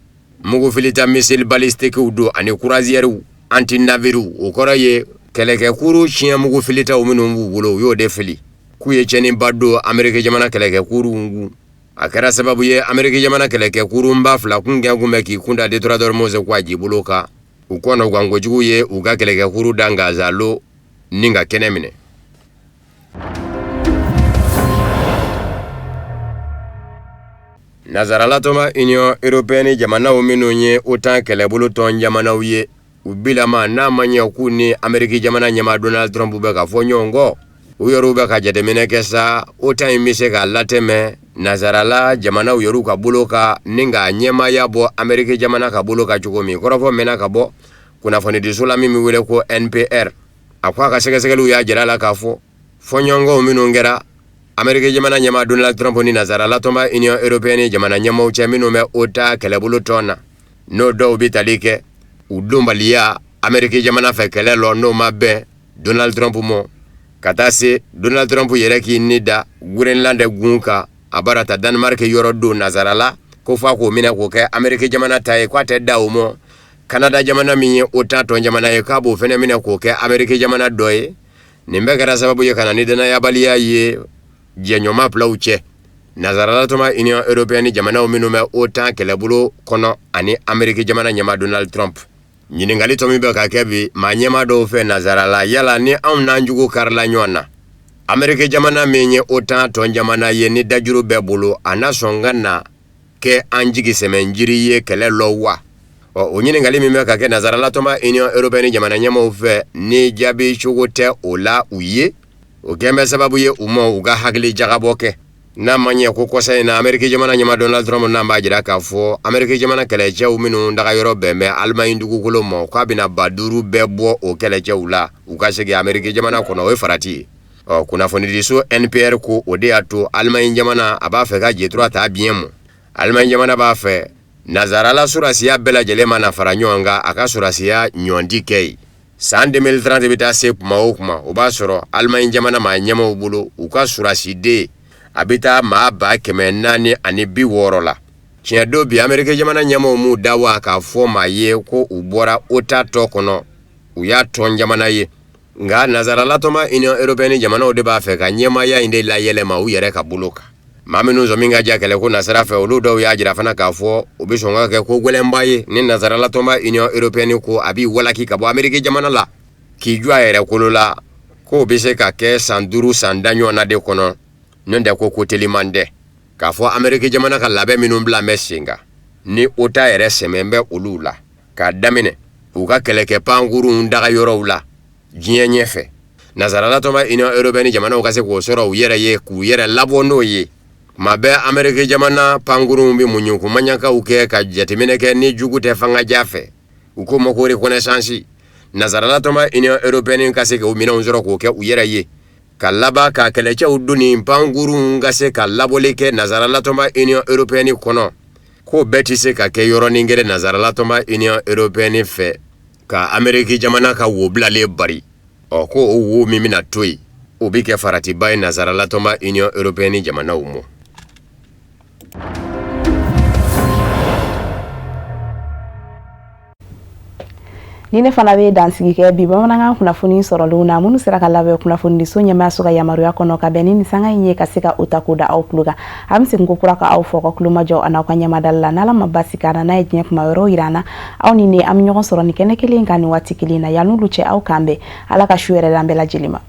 mugu filita missile balistiquew don ani croisièrew anti-navirew, o kɔrɔ ye kɛlɛkɛ kurun siɲɛ mugu filitaw minnu b'u bolo, u y'o de fili k'u ye tiɲɛniba don Ameriki jamana kɛlɛkɛ kurunw kun. A kɛra sababu ye Ameriki jamana kɛlɛkɛ kurunba fila kun kɛ kun bɛ k'i kunda détroit d'Ormuz ko a jibolo kan. U kɔnɔgan kojugu ye u ka kɛlɛkɛ kurun da gazalo ni ka kɛnɛ minɛ. Nazarala tɔnba Union européenne jamanaw minnu ye OTAN kɛlɛbolo tɔn jamanaw ye, u bilama n'a ma ɲɛ k'u ni Ameriki jamana ɲɛmaa Donald Trump bɛ ka fɔ ɲɔgɔn kɔ, u yɛrɛw bɛ ka jateminɛ kɛ sa, OTAN in bɛ se ka latɛmɛ nazarala jamanaw yɛrɛw ka bolo kan ni k'a ɲɛmaaya bɔ Ameriki jamana ka bolo kan cogo min. Kɔrɔfɔ mɛnna ka bɔ kunnafonidiso la min bɛ wele ko NPR. A ko a ka sɛgɛsɛgɛliw y'a jira a la k'a fɔ fɔɲɔgɔnkɔw minnu kɛra Ameriki jamana ɲɛmaa Donald Trump ni nazarala tɔnba Union européenne jamana ɲɛmaaw cɛ minnu bɛ OTAN kɛlɛbolo tɔn na, n'o dɔw bɛ tali kɛ u donbaliya Ameriki jamana fɛ kɛlɛ lɔ, n'o ma bɛn Donald Trump ma. Ka taa se Donald Trump yɛrɛ k'i ni da Groenland gun kan, a bara ta Danemark yɔrɔ don nazarala ko f'a k'o minɛ k'o kɛ Ameriki jamana ta ye, k'a tɛ da o mɔ. Kanada jamana min ye OTAN tɔn jamana ye, k'a b'o fɛnɛ minɛ k'o kɛ Ameriki jamana dɔ ye. Nin bɛɛ kɛra sababu ye ka na ni danayabaliya ye jɛɲɔgɔnma filaw cɛ, nazarala tɔnba Union européenne jamanaw minnu bɛ OTAN kɛlɛbolo kɔnɔ ani Ameriki jamana ɲɛmaa Donald Trump. Ɲininkali tɔ min bɛ ka kɛ bi maa ɲɛmaa dɔw fɛ nazarala, yala ni anw n'an jugu karila ɲɔgɔn na, Ameriki jamana min ye OTAN tɔn jamana ye ni dajuru bɛɛ bolo, a na sɔn ka na kɛ an jigi sɛmɛ jiri ye kɛlɛ lɔ wa? Ɔ, o ɲininkali min bɛ ka kɛ nazarala tɔnba Union européenne jamana ɲɛmaaw fɛ, ni jaabi cogo tɛ o la u ye, o kɛn bɛ sababu ye u ma u ka hakili jagabɔ kɛ. N'a ma ɲɛ ko kɔsa in na Ameriki jamana ɲɛmaa Donald Trump n'a b'a jira k'a fɔ Ameriki jamana kɛlɛcɛw minnu dagayɔrɔ bɛn bɛ Allemagne dugukolo ma, k'a bɛna 5000 bɛɛ bɔ o kɛlɛcɛw la u ka segin Ameriki jamana kɔnɔ, o ye farati ye. Ɔ, kunnafonidiso NPR ko o de y'a to Allemagne jamana a b'a fɛ ka jetura ta biɲɛ mɔ. Allemagne jamana b'a fɛ nazarala sɔrɔdasiya bɛɛ lajɛlen mana fara ɲɔgɔn kan, a ka sɔrɔdasiya ɲɔndi kɛ yen. San 2030 bɛ taa se kuma o kuma, o b'a sɔrɔ Allemagne jamana maa ɲɛmaaw bolo, u ka sɔrɔdasiden a bɛ taa maa 460,000 la. Tiɲɛ don bi Ameriki jamana ɲɛmaaw m'u da wa k'a fɔ maa ye ko u bɔra OTAN tɔn kɔnɔ, u y'a tɔn jamana ye. Nka nazarala tɔnba Union européenne jamanaw de b'a fɛ ka ɲɛmaaya in de layɛlɛma u yɛrɛ ka bolo kan. Maa minnu sɔmi ka ja kɛlɛko nasira fɛ, olu dɔw y'a jira fana k'a fɔ o bɛ sɔn ka kɛ ko gɛlɛnba ye ni nazarala tɔnba Union européenne ko a b'i walaki ka bɔ Ameriki jamana la k'i jɔ a yɛrɛ kolo la, k'o bɛ se ka kɛ san 5 san 10 ɲɔgɔnna de kɔnɔ. N'o tɛ ko teliman tɛ k'a fɔ Ameriki jamana ka labɛn minnu bila bɛ sen kan ni OTAN yɛrɛ sɛmɛn bɛ olu la, k'a daminɛ u ka kɛlɛkɛ pankurunw daga yɔrɔw la diɲɛ ɲɛfɛ, nazarala tɔnba Union européenne jamanaw ka se k'o sɔrɔ u yɛrɛ ye k'u yɛrɛ labɔ n'o ye. Tuma bɛɛ Ameriki jamana pankurunw bɛ muɲuku maɲakaw kɛ ka jateminɛ kɛ ni jugu tɛ fangaja fɛ, u k'o ma ko reconnaissance. Nazarala tɔnba Union européenne ka se k'o minɛnw sɔrɔ k'o kɛ u yɛrɛ ye, ka laban ka kɛlɛcɛw doni pankurunw ka se ka labɔli kɛ nazarala tɔnba Union européenne kɔnɔ, k'o bɛɛ tɛ se ka kɛ yɔrɔnin kelen nazarala tɔnba Union européenne fɛ ka Ameriki jamana ka wo bilalen bari. Ɔ, ko o wo min bɛna to yen, o bɛ kɛ faratiba ye nazarala tɔnba Union européenne jamanaw ma. Ni ne fana bɛ dansigi kɛ bi bamanankan kunnafoni sɔrɔlenw na, minnu sera ka labɛn kunnafonidiso ɲɛmaayaso ka yamaruya kɔnɔ ka bɛn ni nin sanga in ye, ka se ka o ta k'o da aw tulo kan. An bɛ segin ko kura ka aw fɔ ka tulomajɔ a n'aw ka ɲɛmadali la. N'Ala ma basi k'an na, n'a ye diɲɛ kuma wɛrɛw yira an na, aw ni ne an bɛ ɲɔgɔn sɔrɔ nin kɛnɛ kelen kan nin waati kelen na. Yan n'olu cɛ, aw k'an bɛn. Ala ka su hɛrɛ d'an bɛɛ lajɛlen ma.